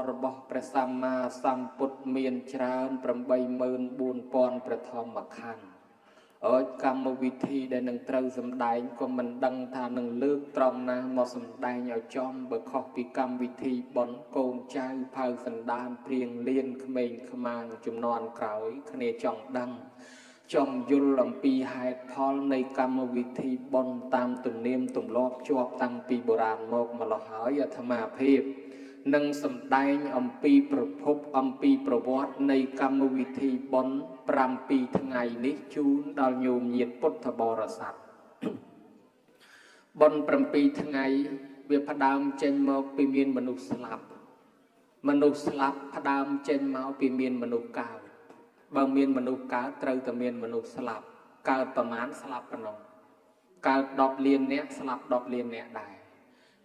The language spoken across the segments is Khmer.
របស់ព្រះសម្មាសម្ពុទ្ធមានច្រើន84000ព្រះធម្មខណ្ឌអើយកម្មវិធីដែលនឹងត្រូវសម្ដែងក៏មិនដឹងថានឹងលើកត្រង់ណាមកសម្ដែងឲ្យចំបើខុសពីកម្មវិធីបុណ្យកូនចៅផៅសន្តានព្រៀងលៀនក្មេងក្មាងជំនាន់ក្រោយគ្នាចង់ដឹងចង់យល់អំពីហេតុផលនៃកម្មវិធីបុណ្យតាមទំនៀមទម្លាប់ជាប់តាំងពីបុរាណមកម្ល៉េះហើយអាត្មាភាពនឹងសម្ដែងអំពីប្រភពអំពីប្រវត្តិនៃកម្មវិធីបុណ្យ7ថ្ងៃនេះជូនដល់ញោមញាតិពុទ្ធបរិស័ទបុណ្យ7ថ្ងៃវាផ្ដើមចេញមកពីមានមនុស្សស្លាប់មនុស្សស្លាប់ផ្ដើមចេញមកពីមានមនុស្សកើតបើមានមនុស្សកើតត្រូវតែមានមនុស្សស្លាប់កើតប្រមាណស្លាប់ប៉ុណ្ណោះកើត10លានអ្នកស្លាប់10លានអ្នកដែរ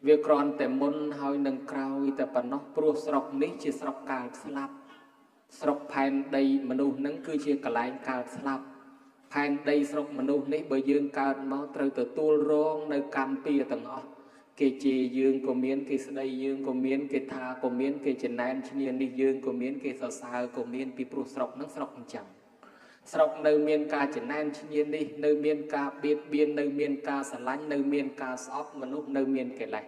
វាគ្រាន់តែមុនហើយនឹងក្រោយតែប៉ុណ្ណោះព្រោះស្រុកនេះជាស្រុកកើតស្លាប់ស្រុកផែនដីមនុស្សនឹងគឺជាកន្លែងកើតស្លាប់ផែនដីស្រុកមនុស្សនេះបើយើងកើតមកត្រូវទទួលរងនៅកម្មពៀទាំងអស់គេជេរយើងក៏មានគេស្ដីយើងក៏មានគេថាក៏មានគេចំណែនឈ្នានេះយើងក៏មានគេសរសើរក៏មានពីព្រោះស្រុកនឹងស្រុកអញ្ចឹងស្រុកនៅមានការចំណែនឈ្នានេះនៅមានការបៀតបៀននៅមានការស្រឡាញ់នៅមានការស្អប់មនុស្សនៅមានកិលេស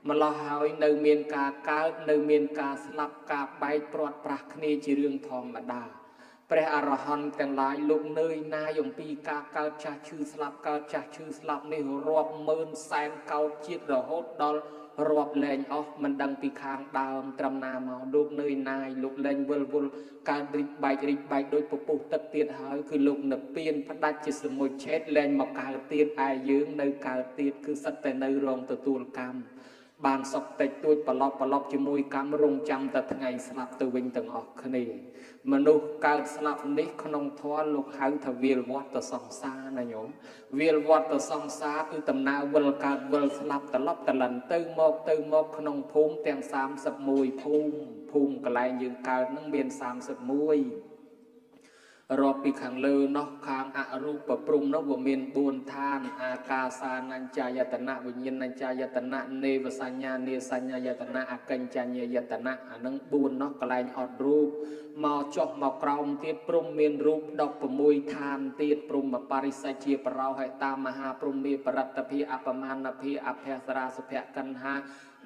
ម្លោះហើយនៅមានការកើតនៅមានការស្លាប់ការបែកព្រាត់ប្រាសគ្នាជារឿងធម្មតាព្រះអរហន្តទាំងឡាយលោកនឿយណាយអំពីការកើតចាស់ឈឺស្លាប់កើតចាស់ឈឺស្លាប់នេះរាប់ម៉ឺនសែនកោតជាតិរហូតដល់រាប់លែងអស់មិនដឹងពីខាងដើមត្រឹមណាមកលោកនឿយណាយលោកលែងវិលវល់កើតរីកបែករីកបែកដូចពពុះទឹកទៀតហើយគឺលោកនិព្វានផ្ដាច់ជាសមុឆេតលែងមកកើតទៀតឯយើងនៅកើតទៀតគឺសិតតែនៅរងទទួលកម្មបានសុខតិចតួចប្រឡប់ប្រឡប់ជាមួយកម្មរងចាំតែថ្ងៃស្លាប់ទៅវិញទាំងអស់គ្នាមនុស្សកើតស្លាប់នេះក្នុងធម៌លោកហៅថាវាលវត្តសង្សារណាញោមវាលវត្តសង្សារគឺដំណើរវិលកើតវិលស្លាប់ត្រឡប់ត្រលិនទៅមកទៅមកក្នុងភូមិទាំង31ភូមិភូមិកន្លែងយើងកើតនឹងមាន31រាប់ពីខាងលើនោះខាងអរូបព្រំនោះវាមាន4ឋានអាកាសានញ្ចាយតនៈវិញ្ញាណញ្ចាយតនៈនេវសញ្ញានេសញ្ញាយតនៈអកិញ្ចញ្ញយតនៈអានឹង4នោះកន្លែងអត់រូបមកចុះមកក្រោមទៀតព្រំមានរូប16ឋានទៀតព្រំបរិសជាបរោហិតាមហាព្រំមានបរតភិអបមាណភិអភសរាសុភកណ្ហា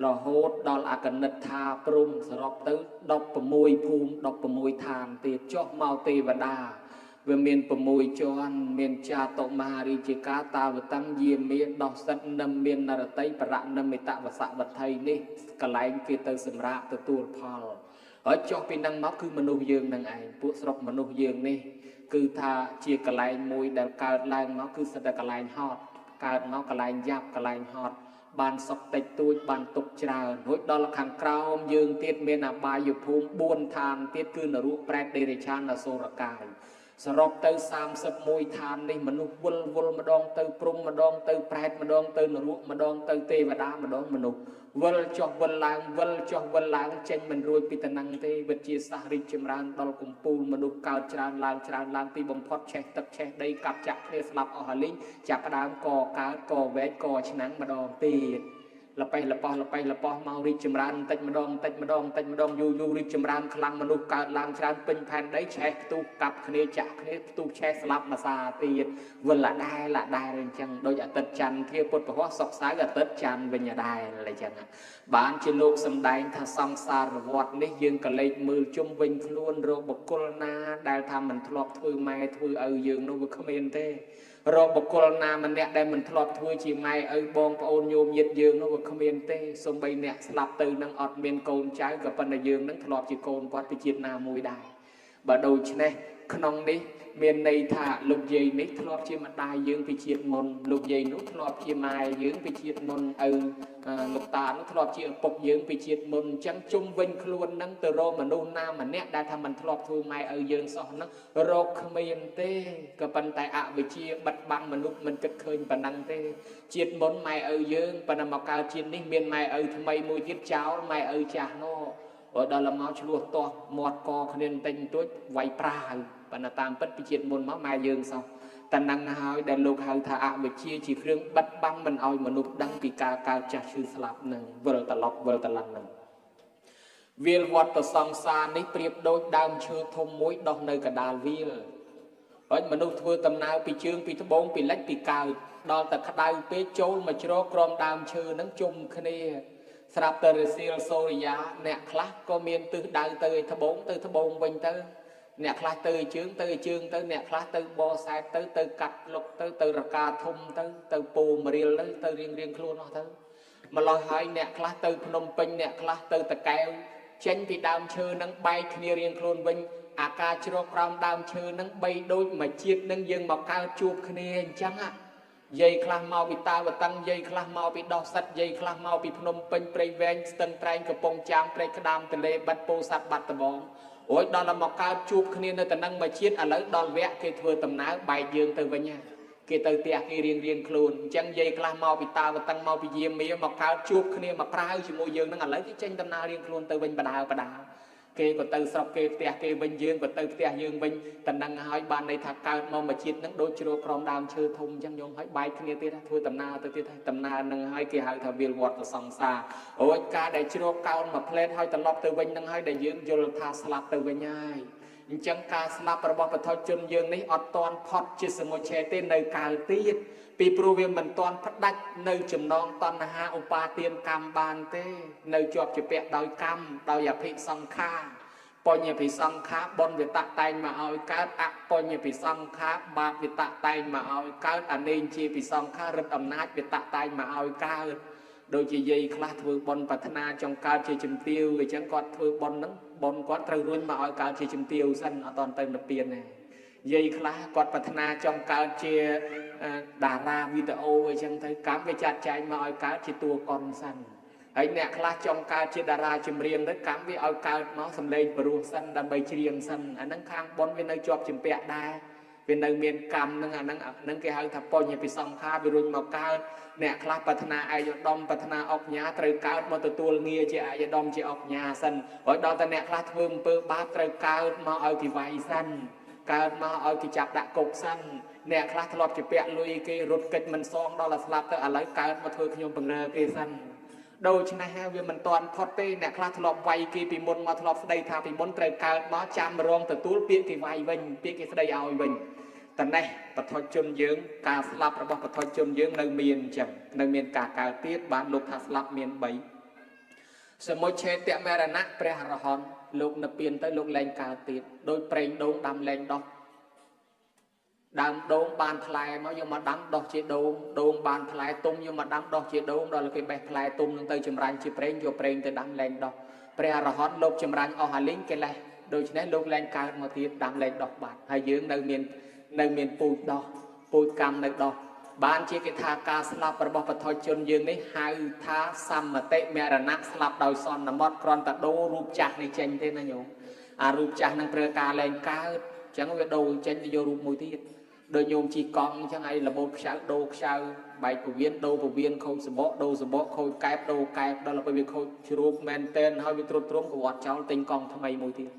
រហូតដល់អកនិដ្ឋាព្រំសរុបទៅ16ភូមិ16ឋានទៀតចុះមកទេវតាវាមាន6ជាន់មានចាតុមហារាជិកាតាវតੰយាមាដោះសិទ្ធនឹមមាននរតីបរនិមិតវសវត្ថីនេះកន្លែងគេទៅសម្រាកទទួលផលហើយចុះពីនឹងមកគឺមនុស្សយើងនឹងឯងពួកស្រុកមនុស្សយើងនេះគឺថាជាកន្លែងមួយដែលកើតឡើងមកគឺសិតតែកន្លែងហត់កើតមកកន្លែងយ៉ាប់កន្លែងហត់បានសុខតិចតួចបានទុកច្រើនរួចដល់ខាងក្រោមយើងទៀតមានអបាយភូមិ4ឋានទៀតគឺនរកប្រែតតិរិឆានអសុរកាយសរុបទៅ31ឋាននេះមនុស្សវិលវល់ម្ដងទៅព្រំម្ដងទៅប្រែតម្ដងទៅនរកម្ដងទៅទេវតាម្ដងមនុស្សវិលចុះវិលឡើងវិលចុះវិលឡើងចេញមិនរួចពីតំណែងទេវិទ្យាសាស្ត្ររីកចម្រើនដល់កំពូលមនុស្សកើតច្រើនឡើងច្រើនឡើងទីបំផុតឆេះទឹកឆេះដីកាប់ចាក់គ្នាស្លាប់អស់អាលីងចាប់ផ្ដើមកកើតកវែកកឆ្នាំងម្ដងទៀតលបេះលបោះលបេះលបោះមករីកចម្រើនបន្តិចម្ដងបន្តិចម្ដងបន្តិចម្ដងយូរយូររីកចម្រើនខ្លាំងមនុស្សកើតឡើងច្រើនពេញផែនដីឆេះផ្ទុះកាប់គ្នាចាក់គ្នាផ្ទុះឆេះស្លាប់មួយសាទៀតវិលអាដែលអញ្ចឹងដូចអាទិត្យច័ន្ទធាពុទ្ធពហុសុកសៅអាទិត្យច័ន្ទវិញអាដែលអញ្ចឹងបានជាលោកសម្ដែងថាសង្សារវដ្តនេះយើងក៏លេចមើលជុំវិញខ្លួនរកបុគ្គលណាដែលថាមិនធ្លាប់ធ្វើម៉ែធ្វើឪយើងនោះវាគ្មានទេរកបុគ្គលណាម្នាក់ដែលមិនធ្លាប់ធ្វើជាម៉ែឪបងប្អូនញោមញាតិយើងនោះវាគ្មានទេសូម្បីអ្នកស្លាប់ទៅនឹងអត់មានកូនចៅក៏ប៉ុន្តែយើងនឹងធ្លាប់ជាកូនគាត់ពីជាតិណាមួយដែរបើដូច្នេះក្នុងនេះមានន័យថាលោកយាយនេះធ្លាប់ជាម្ដាយយើងពីជាតិមុនលោកយាយនោះធ្លាប់ជាម៉ែយើងពីជាតិមុនឪលោកតានោះធ្លាប់ជាឪពុកយើងពីជាតិមុនអញ្ចឹងជុំវិញខ្លួននឹងទៅរកមនុស្សណាម្នាក់ដែលថាមិនធ្លាប់ធ្វើម៉ែឪយើងសោះហ្នឹងរកគ្មានទេក៏ប៉ុន្តែអវិជ្ជាបិទបាំងមនុស្សមិនគិតឃើញប៉ុណ្ណឹងទេជាតិមុនម៉ែឪយើងប៉ុន្តែមកកើតជាតិនេះមានម៉ែឪថ្មីមួយទៀតចោលម៉ែឪចាស់នោះដល់មកឆ្លោះទាស់មាត់កគ្នាបន្តិចបន្តួចវាយប្រាវប៉ុន្តែតាមពិតពីជាតិមុនមកម៉ែយើងសោះតែនឹងហើយដែលលោកហៅថាអវិជ្ជាជាគ្រឿងបិទបាំងមិនឲ្យមនុស្សដឹងពីការកើតចាស់ឈឺស្លាប់នឹងវិលត្រឡប់វិលត្រឡប់នឹង វាលវត្តសង្សារនេះប្រៀបដូចដើមឈើធំមួយដុះនៅកណ្ដាលវាលហើយមនុស្សធ្វើដំណើរពីជើងពីត្បូងពីលិចពីកើតដល់តែក្តៅពេកចូលមកជ្រកក្រោមដើមឈើនឹងជុំគ្នាស្រាប់តែរសៀលសូរិយាអ្នកខ្លះក៏មានទិសដៅទៅឯត្បូងទៅត្បូងវិញទៅអ្នកខ្លះទៅជើងទៅជើងទៅអ្នកខ្លះទៅបសែតទៅទៅកាត់លុកទៅទៅរកាធំទៅទៅពោមរៀលទៅទៅរៀងរៀងខ្លួនអស់ទៅម្ល៉េះហើយអ្នកខ្លះទៅភ្នំពេញអ្នកខ្លះទៅតកែវចេញពីដើមឈើនឹងបែកគ្នារៀងខ្លួនវិញអាការជ្រកក្រោមដើមឈើនឹងបីដូចមួយជាតិនឹងយើងមកកើតជួបគ្នាអញ្ចឹងយាយខ្លះមកពីតាវតឹងយាយខ្លះមកពីដោះសិតយាយខ្លះមកពីភ្នំពេញព្រៃវែងស្ទឹងត្រែងកំពង់ចាមព្រែកក្តាមទន្លេបិទពោធិ៍សាត់បាត់ដំបងរួចដល់មកកើតជួបគ្នានៅតំណឹងមួយជាតិឥឡូវដល់វគ្គគេធ្វើដំណើរបែកយើងទៅវិញគេទៅផ្ទះគេរៀងរៀងខ្លួនអញ្ចឹងយាយខ្លះមកពីតាវតឹងមកពីយាមាមកកើតជួបគ្នាមកប្រាវជាមួយយើងនឹងឥឡូវគេចេញដំណើររៀងខ្លួនទៅវិញបដាបដាគេក៏ទៅស្រុកគេផ្ទះគេវិញយើងក៏ទៅផ្ទះយើងវិញតំណឹងហើយបានន័យថាកើតមកមួយជាតិនឹងដូចជ្រកក្រោមដើមឈើធំអញ្ចឹងញោមហើយបែកគ្នាទៀតធ្វើដំណើរទៅទៀតដំណើរនឹងហើយគេហៅថាវាលវត្តសង្សារអូយការដែលជ្រកកោនមួយផ្លែតហើយត្រឡប់ទៅវិញនឹងហើយដែលយើងយល់ថាស្លាប់ទៅវិញហើយអញ្ចឹងការស្លាប់របស់បឋមជនយើងនេះអត់ទាន់ផុតជាសមុច្ឆេទេនៅកាលទៀតពីព្រោះវាមិនទាន់ផ្ដាច់នៅចំណងតណ្ហាឧបាទានកម្មបានទេនៅជាប់ជាពាក់ដោយកម្មដោយអភិសង្ខាបញ្ញភិសង្ខាបុណ្យវិតតែងមកឲ្យកើតអបញ្ញភិសង្ខាបាបវិតតែងមកឲ្យកើតអនេជាភិសង្ខារិទ្ធអំណាចវិតតែងមកឲ្យកើតដូចជាយាយខ្លះធ្វើបុណ្យប្រាថ្នាចង់កើតជាជំទាវអញ្ចឹងគាត់ធ្វើបុណ្យហ្នឹងបុណ្យគាត់ត្រូវរុញមកឲ្យកើតជាជំទាវសិនអត់តទៅនិព្វានទេយាយខ្លះគាត់ប្រាថ្នាចង់កើតជាតារាវីដេអូអីចឹងទៅកម្មវាចាត់ចែងមកឲ្យកើតជាតួកុនសិនហើយអ្នកខ្លះចង់កើតជាតារាចម្រៀងទៅកម្មវាឲ្យកើតមកសម្លេងព្រោះសិនដើម្បីច្រៀងសិនអាហ្នឹងខាងបុណ្យវានៅជាប់ជំពាក់ដែរវានៅមានកម្មហ្នឹងអាហ្នឹងគេហៅថាបញ្ញពិសង្ខារវារុញមកកើតអ្នកខ្លះប្រាថ្នាឯកឧត្តមប្រាថ្នាអុកញ៉ាត្រូវកើតមកទទួលងារជាឯកឧត្តមជាអុកញ៉ាសិនហើយដល់តែអ្នកខ្លះធ្វើអំពើបាបត្រូវកើតមកឲ្យគេវាយសិនកើតមកឲ្យគេចាប់ដាក់គុកសិនអ្នកខ្លះធ្លាប់ជាពាក់លុយគេរត់គេចមិនសងដល់តែស្លាប់ទៅឥឡូវកើតមកធ្វើខ្ញុំបង្រើគេសិនដូច្នេះហើយវាមិនទាន់ផុតទេអ្នកខ្លះធ្លាប់វាយគេពីមុនមកធ្លាប់ស្ដីថាពីមុនត្រូវកើតមកចាំរងទទួលពាក្យគេវាយវិញពាក្យគេស្ដីឲ្យវិញតនេះបឋមជនយើងការស្លាប់របស់បឋមជនយើងនៅមានអញ្ចឹងនៅមានការកើតទៀតបានលោកថាស្លាប់មាន3សមុច្ឆេតមរណៈព្រះអរហន្តលោកនិព្វានទៅលោកលែងកើតទៀតដោយប្រេងដូងដាំលែងដោះដើមដូងបានផ្លែមកយកមកដាំដោះជាដូងដូងបានផ្លែទុំយកមកដាំដោះជាដូងដល់គេបេះផ្លែទុំនឹងទៅចម្រាញ់ជាប្រេងយកប្រេងទៅដាំលែងដោះព្រះអរហន្តលោកចម្រាញ់អស់អាលីងកិលេសដូច្នេះលោកលែងកើតមកទៀតដាំលែងដោះបាត់ហើយយើងនៅមានពូជដោះពូជកម្មនៅដោះបានជាគេថាការស្លាប់របស់បឋមជនយើងនេះហៅថាសមតិមរណៈស្លាប់ដោយសន្មត់គ្រាន់តែដូររូបចាស់នេះចេញទេណាញោមអារូបចាស់នឹងប្រើការលែងកើតអញ្ចឹងវាដូរចេញទៅយករូបមួយទៀតដូចញោមជីកង់អញ្ចឹងឯងរបូតខ្ចៅដូរខ្ចៅបែកពវៀនដូរពវៀនខូចសបកដូរសបកខូចកែបដូរកែបដល់ពេលវាខូចជ្រូកមែនតែនហើយវាទ្រុឌទ្រោមក៏វត្តចោលទិញកង់ថ្មីមួយទៀត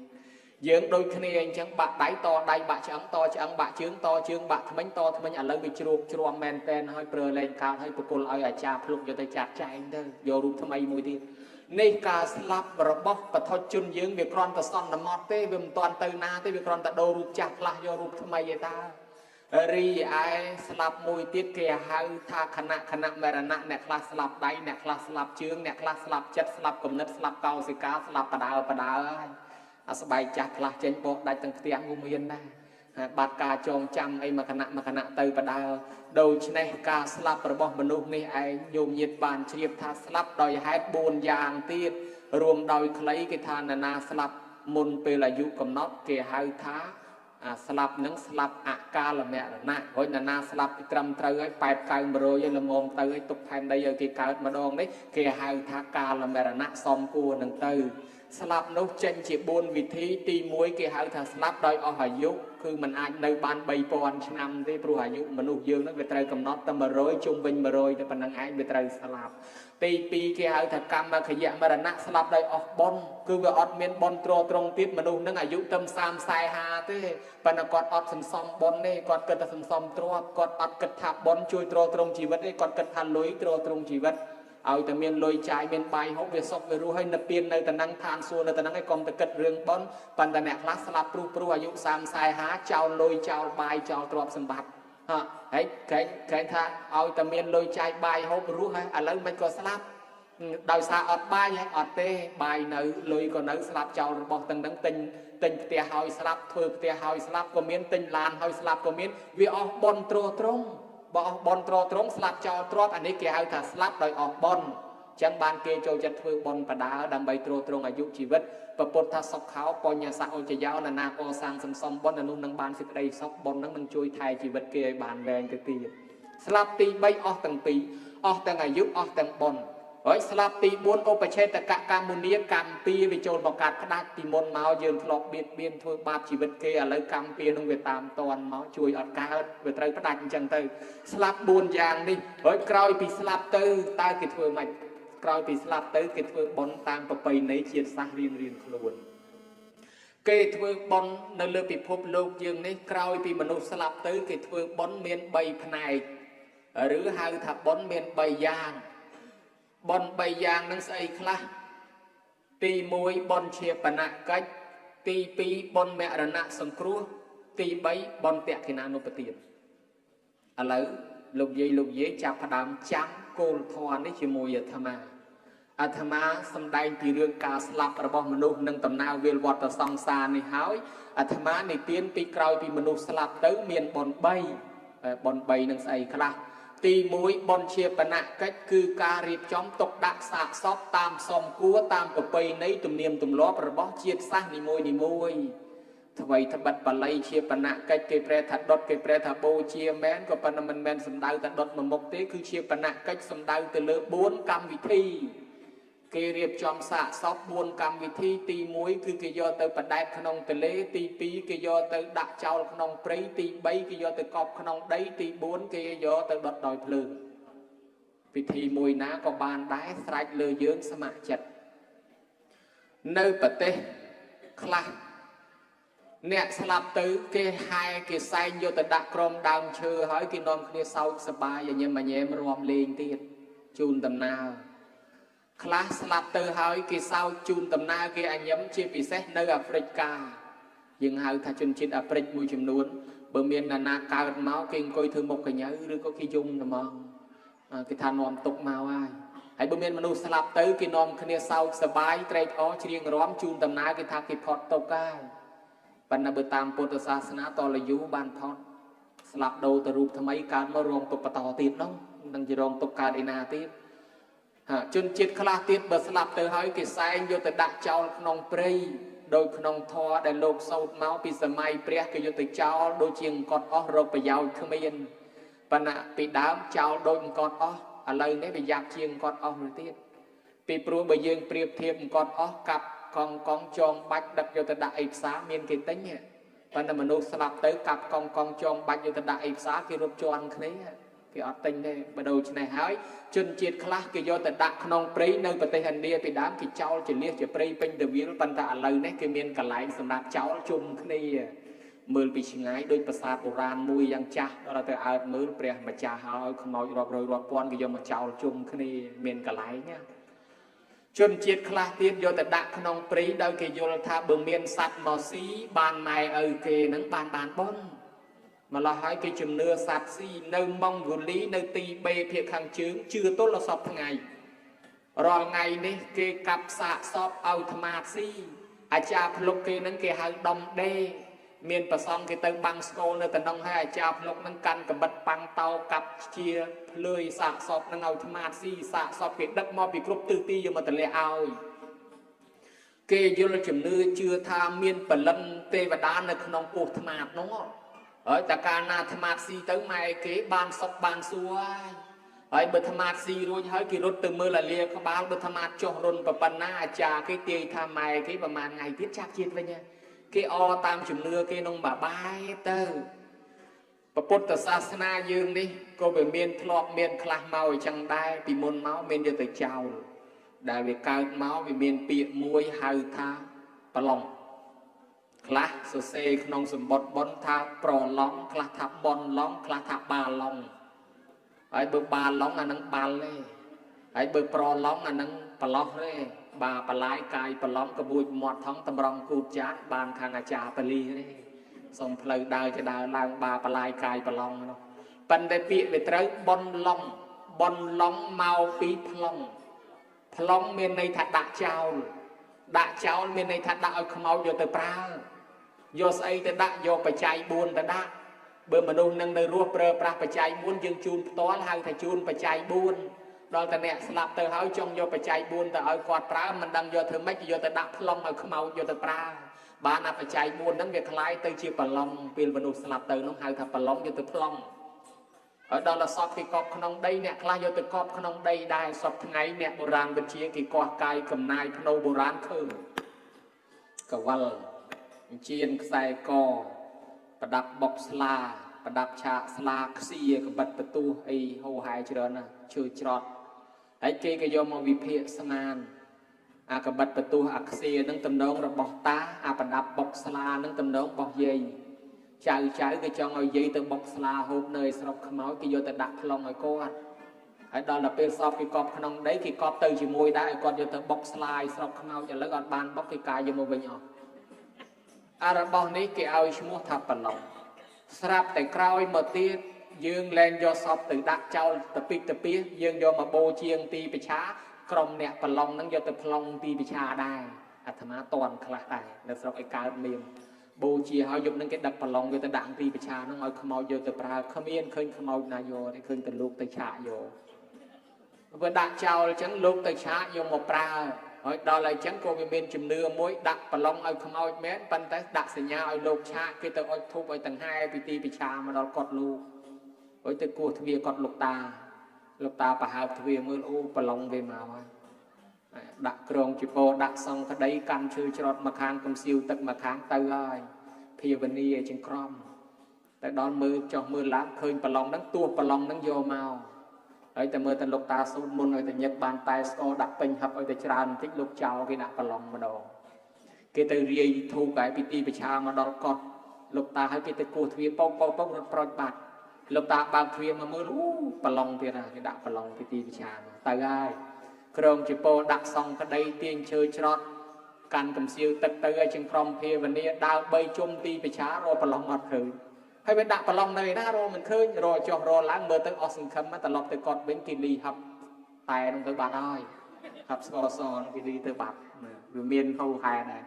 យើងដូចគ្នាអញ្ចឹងបាក់ដៃតដៃបាក់ឆ្អឹងតឆ្អឹងបាក់ជើងតជើងបាក់ថ្មិញតថ្មិញឥឡូវវាជ្រូកជ្រាំមែនតែនហើយប្រើលែងកើតហើយប្រគល់ឲ្យអាចារ្យភ្លុកយកទៅចាត់ចែងទៅយករូបថ្មីមួយទៀតនេះការស្លាប់របស់បឋមជនយើងវាគ្រាន់តែសន្មត់ទេវាមិនទាន់ទៅណាទេវាគ្រាន់តែដូររូបចាស់ផ្លាស់យករូបថ្មីឯតារីឯស្លាប់មួយទៀតគេហៅថាខណៈខណៈមរណៈអ្នកខ្លះស្លាប់ដៃអ្នកខ្លះស្លាប់ជើងអ្នកខ្លះស្លាប់ចិត្តស្លាប់គំនិតស្លាប់កោសិកាស្លាប់បដើបដើហើយអាស្បែកចាស់ផ្លាស់ចេញបោកដាច់ទាំងផ្ទាំងក៏មានដែរហើយបាត់ការចងចាំអីមួយខណៈមួយខណៈទៅបដើដូច្នេះការស្លាប់របស់មនុស្សនេះឯងញោមញាតបានជ្រាបថាស្លាប់ដោយហេតុ4យ៉ាងទៀតរួមដោយខ្លីគេថានរណាស្លាប់មុនពេលអាយុកំណត់គេហៅថាអាស្លាប់នឹងស្លាប់អកាលមរណៈរួចនរណាស្លាប់ត្រឹមត្រូវហើយ8 9 100ហើយល្មមទៅហើយទុកផែនដីឲ្យគេកើតម្ដងនេះគេហៅថាកាលមរណៈសំគួរនឹងទៅស្លាប់នោះចេញជា4វិធីទី1គេហៅថាស្លាប់ដោយអស់អាយុគឺมันអាចនៅបាន3000ឆ្នាំទេព្រោះអាយុមនុស្សយើងនឹងវាត្រូវកំណត់តែ100ជុំវិញ100តែប៉ុណ្្នឹងឯងវាត្រូវស្លាប់ទី2គេហៅថាកម្មខយៈមរណៈស្លាប់ដោយអស់បុណ្យគឺវាអត់មានបុណ្យទ្រទ្រង់ទៀតមនុស្សនឹងអាយុត្រឹម30 40 50ទេប៉ុន្តែគាត់អត់សន្សំបុណ្យទេគាត់គិតតែសន្សំទ្រព្យគាត់អត់គិតថាបុណ្យជួយទ្រទ្រង់ជីវិតទេគាត់គិតថាលុយទ្រទ្រង់ជីវិត ឲ្យតែមានលុយចាយមានបាយហូបវាសុខវារស់ហើយនៅពៀននៅតំណឹងឋានសួគ៌នៅតំណឹងឲ្យកុំទៅគិតរឿងបុណ្យប៉ុន្តែអ្នកខ្លះស្លាប់ព្រោះព្រោះអាយុ30 40 50ចោលលុយចោលបាយចោលទ្រព្យសម្បត្តិហ่ะហើយក្រែងក្រែងថាឲ្យតែមានលុយចាយបាយហូបរស់ហើយឥឡូវមិនក៏ស្លាប់ដោយសារអត់បាយហើយអត់ទេបាយនៅលុយក៏នៅស្លាប់ចោលរបស់ទាំងហ្នឹងទិញទិញផ្ទះហើយស្លាប់ធ្វើផ្ទះហើយស្លាប់ក៏មានទិញឡានហើយស្លាប់ក៏មានវាអស់បុណ្យទ្រទ្រង់បើអស់បុណ្យទ្រទ្រង់ស្លាប់ចោលទ្រព្យអានេះគេហៅថាស្លាប់ដោយអស់បុណ្យចឹងបានគេចូលចិត្តធ្វើបុណ្យបដាដើម្បីទ្រទ្រង់អាយុជីវិតពពុទ្ធថាសុខខោបញ្ញសៈឧចយោនណាកសាងសន្សំបុណ្យអានោះនឹងបានសេចក្តីសុខបុណ្យនឹងនឹងជួយថែជីវិតគេឲ្យបានវែងទៅទៀតស្លាប់ទី3អស់ទាំងពីរអស់ទាំងអាយុអស់ទាំងបុណ្យហើយស្លាប់ទី4ឧបឆេតកកម្មមុនីកម្មពៀវាចូលមកកាត់ផ្ដាច់ពីមុនមកយើងធ្លាប់បៀតបៀនធ្វើបាបជីវិតគេឥឡូវកម្មពៀនឹងវាតាមតន់មកជួយអត់កើតវាត្រូវផ្ដាច់អញ្ចឹងទៅស្លាប់4យ៉ាងនេះហើយក្រោយពីស្លាប់ទៅតើគេធ្វើម៉េចក្រោយពីស្លាប់ទៅគេធ្វើបុណ្យតាមប្រពៃណីជាតិសាសន៍រៀងរៀងខ្លួនគេធ្វើបុណ្យនៅលើពិភពលោកយើងនេះក្រោយពីមនុស្សស្លាប់ទៅគេធ្វើបុណ្យមាន3ផ្នែកឬហៅថាបុណ្យមាន3យ៉ាងបុណ្យ3យ៉ាងនឹងស្អីខ្លះទី1បុណ្យឈាបនកិច្ចទី2បុណ្យមរណៈសង្គ្រោះទី3បុណ្យតក្ខិណានុបទានឥឡូវលោកយាយលោកយាយចាប់ផ្ដើមចាំគោលធម៌នេះជាមួយអាត្មាអាត្មាសម្ដែងពីរឿងការស្លាប់របស់មនុស្សនិងដំណើរវិលវត្តសង្សារនេះហើយអាត្មានិទានពីក្រោយពីមនុស្សស្លាប់ទៅមានបុណ្យ3បុណ្យ3នឹងស្អីខ្លះទី1បុណ្យឈាបនកិច្ចគឺការរៀបចំទុកដាក់សាកសពតាមសមគួរតាមប្រពៃណីទំនៀមទម្លាប់របស់ជាតិសាសន៍នីមួយនីមួយថ្វីត្បិតបាលីឈាបនកិច្ចគេប្រែថាដុតគេប្រែថាបូជាមែនក៏ប៉ុន្តែមិនមែនសំដៅតែដុតមួយមុខទេគឺឈាបនកិច្ចសំដៅទៅលើ4កម្មវិធីគេរៀបចំសាកសព4កម្មវិធីទី1គឺគេយកទៅបដែតក្នុងទន្លេទី2គេយកទៅដាក់ចោលក្នុងព្រៃទី3គេយកទៅកប់ក្នុងដីទី4គេយកទៅដុតដោយភ្លើងពិធីមួយណាក៏បានដែរស្រេចលើយើងស្ម័គ្រចិត្តនៅប្រទេសខ្លះអ្នកស្លាប់ទៅគេហែគេសែងយកទៅដាក់ក្រោមដើមឈើហើយគេនាំគ្នាសោកសប្បាយញញឹមញែមរាំលេងទៀតជូនដំណើរខ្លះស្លាប់ទៅហើយគេសោកជូនដំណើរគេអញឹមជាពិសេសនៅអាហ្វ្រិកាយើងហៅថាជនជាតិអាហ្វ្រិកមួយចំនួនបើមាននរណាកើតមកគេអង្គុយធ្វើមុខកញ្ញៅឬក៏គេយំតែមកគេថានាំទុកមកហើយហើយបើមានមនុស្សស្លាប់ទៅគេនាំគ្នាសោកសប្បាយត្រេកអរច្រៀងរាំជូនដំណើរគេថាគេផុតទុកហើយប៉ុន្តែបើតាមពុទ្ធសាសនាតលយូបានផុតស្លាប់ដូរទៅរូបថ្មីកើតមករងទុកបន្តទៀតនោះនឹងជារងទុកកើតឯណាទៀតជនជាតិខ្លះទៀតបើស្លាប់ទៅហើយគេសែងយកទៅដាក់ចោលក្នុងព្រៃដោយក្នុងធម៌ដែលលោកសូត្រមកពីសម័យព្រះគេយកទៅចោលដូចជាអង្គត់អស់រកប្រយោជន៍គ្មានប៉ុន្តែពីដើមចោលដូចអង្គត់អស់ឥឡូវនេះវាយ៉ាប់ជាងអង្គត់អស់ទៅទៀតពីព្រោះបើយើងប្រៀបធៀបអង្គត់អស់កាប់កង់កង់ចងបាច់ដឹកយកទៅដាក់អីផ្សារមានគេទិញប៉ុន្តែមនុស្សស្លាប់ទៅកាប់កង់កង់ចងបាច់យកទៅដាក់អីផ្សារគេរត់ជន់គ្នាគេអត់ទិញទេបើដូច្នេះហើយជនជាតិខ្លះគេយកទៅដាក់ក្នុងព្រៃនៅប្រទេសឥណ្ឌាពីដើមគេចោលជាលៀសជាព្រៃពេញទៅវាលប៉ុន្តែឥឡូវនេះគេមានកន្លែងសម្រាប់ចោលជុំគ្នាមើលពីឆ្ងាយដូចប្រាសាទបុរាណមួយយ៉ាងចាស់ដល់ទៅអើតមើលព្រះម្ចាស់ហើយខ្មោចរាប់រយរាប់ពាន់គេយកមកចោលជុំគ្នាមានកន្លែងណាជនជាតិខ្លះទៀតយកទៅដាក់ក្នុងព្រៃដោយគេយល់ថាបើមានសត្វមកស៊ីបានម៉ែឪគេនឹងបានបុណ្យម្ល៉េះហើយគេជំនឿសត្វស៊ីនៅម៉ុងហ្គូលីនៅទីបេភាគខាងជើងជឿទល់ដល់សពថ្ងៃរាល់ថ្ងៃនេះគេកាប់សាកសពឲ្យថ្មាស៊ីអាចារ្យភ្លុកគេនឹងគេហៅដំដេមានប្រសងគេទៅបាំងស្គលនៅតំណងហើយអាចារ្យភ្លុកនឹងកាន់កបិតប៉ាំងតោកាប់ជាភ្លើយសាកសពនឹងឲ្យថ្មាស៊ីសាកសពគេដឹកមកពីគ្រប់ទិសទីយកមកតម្លាក់ឲ្យគេយល់ជំនឿជឿថាមានពលិនទេវតានៅក្នុងពោះថ្មាតនោះហើយតែកាលណាថ្មាតស៊ីទៅម៉ែគេបានសុខបានសួរហើយបើថ្មាតស៊ីរួចហើយគេរត់ទៅមើលអាលាក្បាលបើថ្មាតចុះរុនប៉ុណ្ណាអាចារ្យគេទាយថាម៉ែគេប្រហែលថ្ងៃទៀតចាប់ជាតិវិញគេអតាមជំនឿគេក្នុងមួយបែបទៅពុទ្ធសាសនាយើងនេះក៏វាមានធ្លាប់មានខ្លះមកអញ្ចឹងដែរពីមុនមកមានយកទៅចោលដែលវាកើតមកវាមានពាក្យមួយហៅថាប្រឡងខ្លះសរសេរក្នុងសម្បត្តិបុណ្យថាប្រឡងខ្លះថាបនឡងខ្លះថាបាឡងហើយបើបាឡងអានឹងបាល់ទេ ហើយបើប្រឡងអានឹងប្រឡោះទេបាទបលាយកាយប្រឡំក្បួចមាត់ថងតម្រង់គូតចានបានខាងអាចារ្យបាលីទេសូមផ្លូវដើរจะដើរឡើងបាបលាយកាយប្រឡងនោះប៉ុន្តែពាក្យវាត្រូវប៉ុនឡងប៉ុនឡងមកពីប្លង់ប្លង់មានន័យថាដាក់ចោលដាក់ចោលមានន័យថាដាក់ឲ្យខ្មោចយកទៅប្រើយកស្អីទៅដាក់យកបច្ច័យ4ទៅដាក់បើមនុស្សនឹងនៅរស់ប្រើប្រាស់បច្ច័យ4យើងជូនផ្ទាល់ហៅថាជូនបច្ច័យ4ដល់តែអ្នកស្លាប់ទៅហើយចង់យកបច្ច័យ4ទៅឲ្យគាត់ប្រើមិនដឹងយកធ្វើម៉េចយកទៅដាក់ប្លង់ឲ្យខ្មោចយកទៅប្រើបានអាបច្ច័យ4ហ្នឹងវាคล้ายទៅជាប្រឡងពេលមនុស្សស្លាប់ទៅនោះហៅថាប្រឡងយកទៅប្លង់ហើយដល់តែសពគេកប់ក្នុងដីអ្នកខ្លះយកទៅកប់ក្នុងដីដែរសពថ្ងៃអ្នកបុរាណវិទ្យាគេកោះកាយកំណាយភ្នូបុរាណឃើញកវលជៀនខ្សែកប្រដាប់បុកស្លាប្រដាប់ឆាកស្លាខ្សៀកបិតបន្ទោះអីហោហែច្រើនណាស់ឈើច្រត់ហើយគេក៏យកមកវិភាគស្មានអាកបិតបន្ទោះអាខ្សៀនឹងតំណងរបស់តាអាប្រដាប់បុកស្លានឹងតំណងរបស់យាយចៅចៅគេចង់ឲ្យយាយទៅបុកស្លាហូបនៅឯស្រុកខ្មោចគេយកទៅដាក់ប្លង់ឲ្យគាត់ហើយដល់ទៅពេលសពគេកប់ក្នុងដីគេកប់ទៅជាមួយដែរឲ្យគាត់យកទៅបុកស្លាឲ្យស្រុកខ្មោចឥឡូវអត់បានបុកគេកាយយកមកវិញអស់អារបស់នេះគេឲ្យឈ្មោះថាប្រឡងស្រាប់តែក្រោយមកទៀតយើងលែងយកសពទៅដាក់ចោលតពិកតពីយើងយកមកបូជាងទីប្រឆាក្រុមអ្នកប្រឡងហ្នឹងយកទៅប្លង់ទីប្រឆាដែរអាត្មាតន់ខ្លះដែរនៅស្រុកឯកើតមានបូជាហើយយប់ហ្នឹងគេដឹកប្រឡងយកទៅដាក់ទីប្រឆាហ្នឹងឲ្យខ្មោចយកទៅប្រើគ្មានឃើញខ្មោចណាយកទេឃើញតែលោកទៅឆាកយកបើដាក់ចោលអញ្ចឹងលោកទៅឆាកយកមកប្រើហើយដល់ហើយអញ្ចឹងក៏វាមានជំនឿមួយដាក់ប្រឡងឲ្យខ្មោចមែនប៉ុន្តែដាក់សញ្ញាឲ្យលោកឆាកគេទៅអុជធូបឲ្យតង្ហែពីទីប្រឆាមកដល់កត់លោកហើយទៅគោះទ្វារកត់លោកតាលោកតាប្រហើបទ្វារមើលអូប្រឡងវាមកហើយដាក់ក្រងជីពរដាក់សង្កដីកាន់ឈើច្រត់មកខាងកំសៀវទឹកមកខាងទៅហើយភាវនាចង្ក្រមតែដល់មើលចុះមើលឡើងឃើញប្រឡងហ្នឹងទោះប្រឡងហ្នឹងយកមកហើយតែមើលតែលោកតាសូត្រមុនឲ្យតែញឹកបានតែស្ករដាក់ពេញហឹបឲ្យតែច្រើនបន្តិចលោកចោលគេដាក់ប្រឡងម្ដងគេទៅរាយធូបឯពីទីប្រឆាមកដល់កត់លោកតាឲ្យគេទៅគោះទ្វារប៉ោកប៉ោកប៉ោករត់ប្រូចបាត់លោកតាបើកទ្វារមកមើលអូប្រឡងទៀតណាគេដាក់ប្រឡងពីទីប្រឆាទៅហើយក្រងជីពរដាក់សង្កដីទាញឈើច្រត់កាន់កំសៀវទឹកទៅឲ្យចង្ក្រមភាវនាដើរបីជុំទីប្រឆារកប្រឡងអត់ឃើញហើយវាដាក់ប្រឡងនៅឯណារកមិនឃើញរកចុះរកឡើងមើលទៅអស់សង្ឃឹមត្រឡប់ទៅកត់វិញគេលីហឹបតែនោះទៅបាត់ហើយហឹបស្ករសគេលីទៅបាត់វាមានហូហែដែរ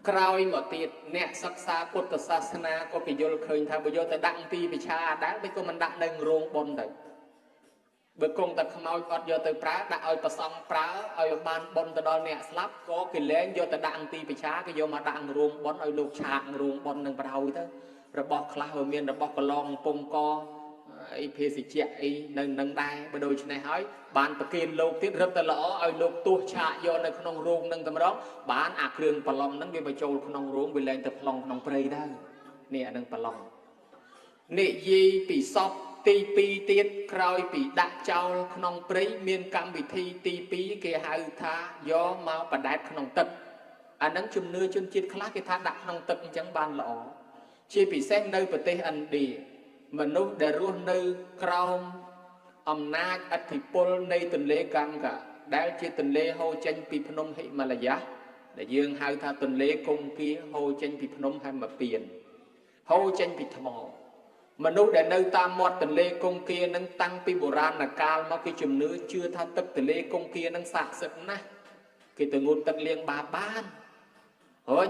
ក្រោយមកទៀតអ្នកសិក្សាពុទ្ធសាសនាក៏គេយល់ឃើញថាបើយកទៅដាក់ទីប្រឆាដែរមិនក៏មិនដាក់នៅរោងបុណ្យទៅបើគង់តែខ្មោចអត់យកទៅប្រើដាក់ឲ្យប្រសង់ប្រើឲ្យបានបុណ្យទៅដល់អ្នកស្លាប់ក៏គេលែងយកទៅដាក់ទីប្រឆាគេយកមកដាក់រោងបុណ្យឲ្យលោកឆាករោងបុណ្យនឹងបដ ாய் ទៅរបស់ខ្លះវាមានរបស់កឡងពងកអីភេសជ្ជៈអីនៅនឹងដែរបើដូច្នេះហើយបានប្រគេនលោកទៀតរឹតតែល្អឲ្យលោកទោះឆាកយកនៅក្នុងរោងនឹងតម្រងបានអាគ្រឿងប្រឡំនឹងវាបញ្ចូលក្នុងរោងវាលែងទៅប្លង់ក្នុងព្រៃទៅនេះអានឹងប្រឡំនិយាយពីសពទី2ទៀតក្រោយពីដាក់ចោលក្នុងព្រៃមានកម្មវិធីទី2គេហៅថាយកមកបដែតក្នុងទឹកអានឹងជំនឿជនជាតិខ្លះគេថាដាក់ក្នុងទឹកអញ្ចឹងបានល្អជាពិសេសនៅប្រទេសឥណ្ឌាមនុស្សដែលរស់នៅក្រោមអំណាចឥទ្ធិពលនៃទន្លេកង្កាដែលជាទន្លេហូរចេញពីភ្នំហិមាលយ៉ាដែលយើងហៅថាទន្លេគង្គាហូរចេញពីភ្នំហេមពៀនហូរចេញពីថ្មមនុស្សដែលនៅតាមមាត់ទន្លេគង្គានឹងតាំងពីបុរាណកាលមកគេជំនឿជឿថាទឹកទន្លេគង្គានឹងស័ក្តិសិទ្ធិណាស់គេទៅងូតទឹកលាងបាបបានហើយ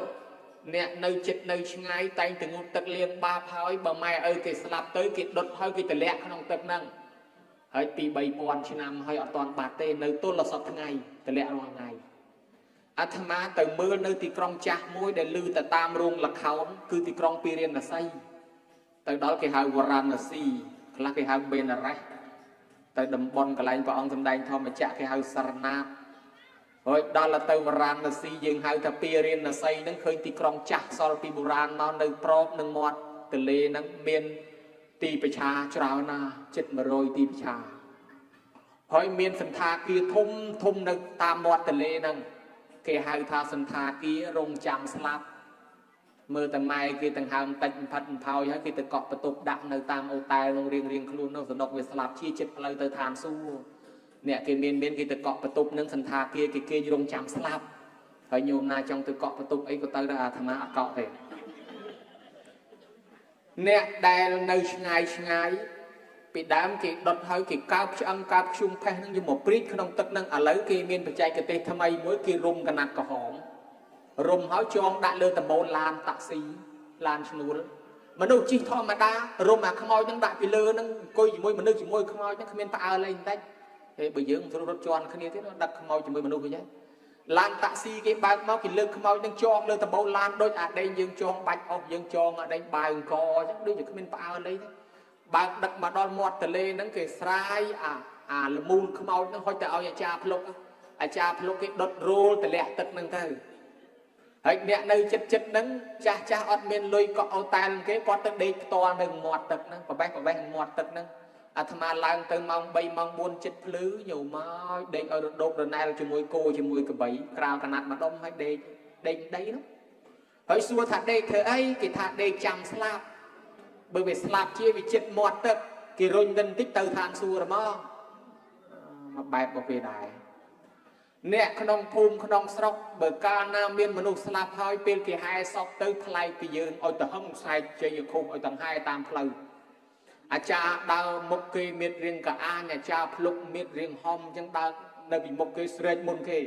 អ្នកនៅចិត្តនៅឆ្ងាយតែងទៅងូតទឹកលាងបាបហើយបើម៉ែឪគេស្លាប់ទៅគេដុតហើយគេទម្លាក់ក្នុងទឹកហ្នឹងហើយពី3000ឆ្នាំហើយអត់ទាន់បាត់ទេនៅទល់សប្តាហ៍ថ្ងៃទម្លាក់រាល់ថ្ងៃអាត្មាទៅមើលនៅទីក្រុងចាស់មួយដែលឮតែតាមរោងល្ខោនគឺទីក្រុងពិរាណសីទៅដល់គេហៅវរាណសីខ្លះគេហៅបេនរ៉េសទៅតំបន់កន្លែងព្រះអង្គសម្ដែងធម្មចក្រគេហៅសរណាតហើយដល់ទៅវរាណសីយើងហៅថាពិរាណសីហ្នឹងឃើញទីក្រុងចាស់សល់ពីបុរាណមកនៅប្របនឹងមាត់ទន្លេហ្នឹងមានទីប្រឆាច្រើនណាស់ជិត100ទីប្រឆាហើយមានសន្តាគារធំធំនៅតាមមាត់ទន្លេហ្នឹងគេហៅថាសន្តាគាររងចាំស្លាប់មើលតែម៉ែគេទាំងហើមតិចផិតផោយហើយគេទៅកក់បន្ទប់ដាក់នៅតាមអូតែលក្នុងរៀងរៀងខ្លួននោះសំណុកវាស្លាប់ជាចិត្តផ្លូវទៅឋានសួគ៌ អ្នកគេមានគេទៅកក់បន្ទប់នឹងសន្តាគារគេគេរងចាំស្លាប់ហើយញោមណាចង់ទៅកក់បន្ទប់អីក៏ទៅដែរអាត្មាអត់កក់ទេអ្នកដែលនៅឆ្ងាយឆ្ងាយពីដើមគេដុតហើយគេកើបឆ្អឹងកើបខ្ជុំផេះនឹងយកមកព្រីតក្នុងទឹកនឹងឥឡូវគេមានបច្ចេកទេសថ្មីមួយគេរុំកណាត់ក្រហមរុំហើយចងដាក់លើតមូលឡានតាក់ស៊ីឡានឈ្នួលមនុស្សជិះធម្មតារុំអាខ្មោចនឹងដាក់ពីលើនឹងអង្គុយជាមួយមនុស្សជាមួយខ្មោចនឹងគ្មានផ្អើលអីបន្តិចហេបើយើងរត់ជន់គ្នាទៀតដឹកខ្មោចជាមួយមនុស្សវិញឡានតាក់ស៊ីគេបើកមកគេលើកខ្មោចនឹងចងលើតបូលឡានដូចអាដេញយើងចងបាច់អស់យើងចងអាដេញបាវអង្គអញ្ចឹងដូចជាគ្មានផ្អើលអីទេបើកដឹកមកដល់មាត់ទលេហ្នឹងគេស្រាយអាលមូលខ្មោចហ្នឹងហុចទៅឲ្យអាចារ្យភ្លុកអាចារ្យភ្លុកគេដុតរោលតម្លាក់ទឹកហ្នឹងទៅហើយអ្នកនៅចិត្តចិត្តហ្នឹងចាស់ចាស់អត់មានលុយកក់អូតែលគេគាត់ទៅដេកផ្ទាល់នៅមាត់ទឹកហ្នឹងប្របេះប្របេះមាត់ទឹកហ្នឹងអាត្មាឡើងទៅម៉ោង3ម៉ោង4ចិត្តភ្លឺញោមមកដេកឲ្យរដូបរណែលជាមួយគោជាមួយក្របីក្រាលកណាត់ម្ដុំហើយដេកដេកដីនោះហើយសួរថាដេកធ្វើអីគេថាដេកចាំស្លាប់បើវាស្លាប់ជាវាចិត្តមាត់ទឹកគេរុញទៅបន្តិចទៅឋានសួគ៌ហ្មងមកបែបរបស់គេដែរអ្នកក្នុងភូមិក្នុងស្រុកបើកាលណាមានមនុស្សស្លាប់ហើយពេលគេហែសពទៅថ្លៃពីយើងឲ្យទៅហឹងខ្សែជ័យខុសឲ្យតង្ហែតាមផ្លូវអាចារ្យដើរមុខគេមានរៀងកាអាញអាចារ្យភ្លុកមានរៀងហំអញ្ចឹងដើរនៅពីមុខគេស្រែកមុនគេ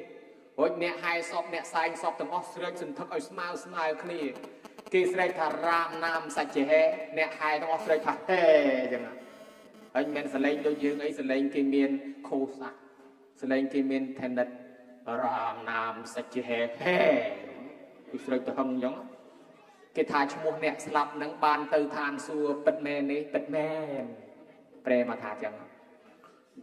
រួចអ្នកហែសពអ្នកសែងសពទាំងអស់ស្រែកសន្ធឹកឲ្យស្មើស្មើគ្នាគេស្រែកថារាមណាមសច្ចហេអ្នកហែទាំងអស់ស្រែកថាហេអញ្ចឹងហើយមិនសលេងដូចយើងអីសលេងគេមានខោស័កសលេងគេមានថនិតរាមណាមសច្ចហេហេគេស្រែកទៅហឹងអញ្ចឹងគេថាឈ្មោះអ្នកស្លាប់នឹងបានទៅឋានសួគ៌ពិតមែននេះពិតមែនប្រែមកថាអញ្ចឹង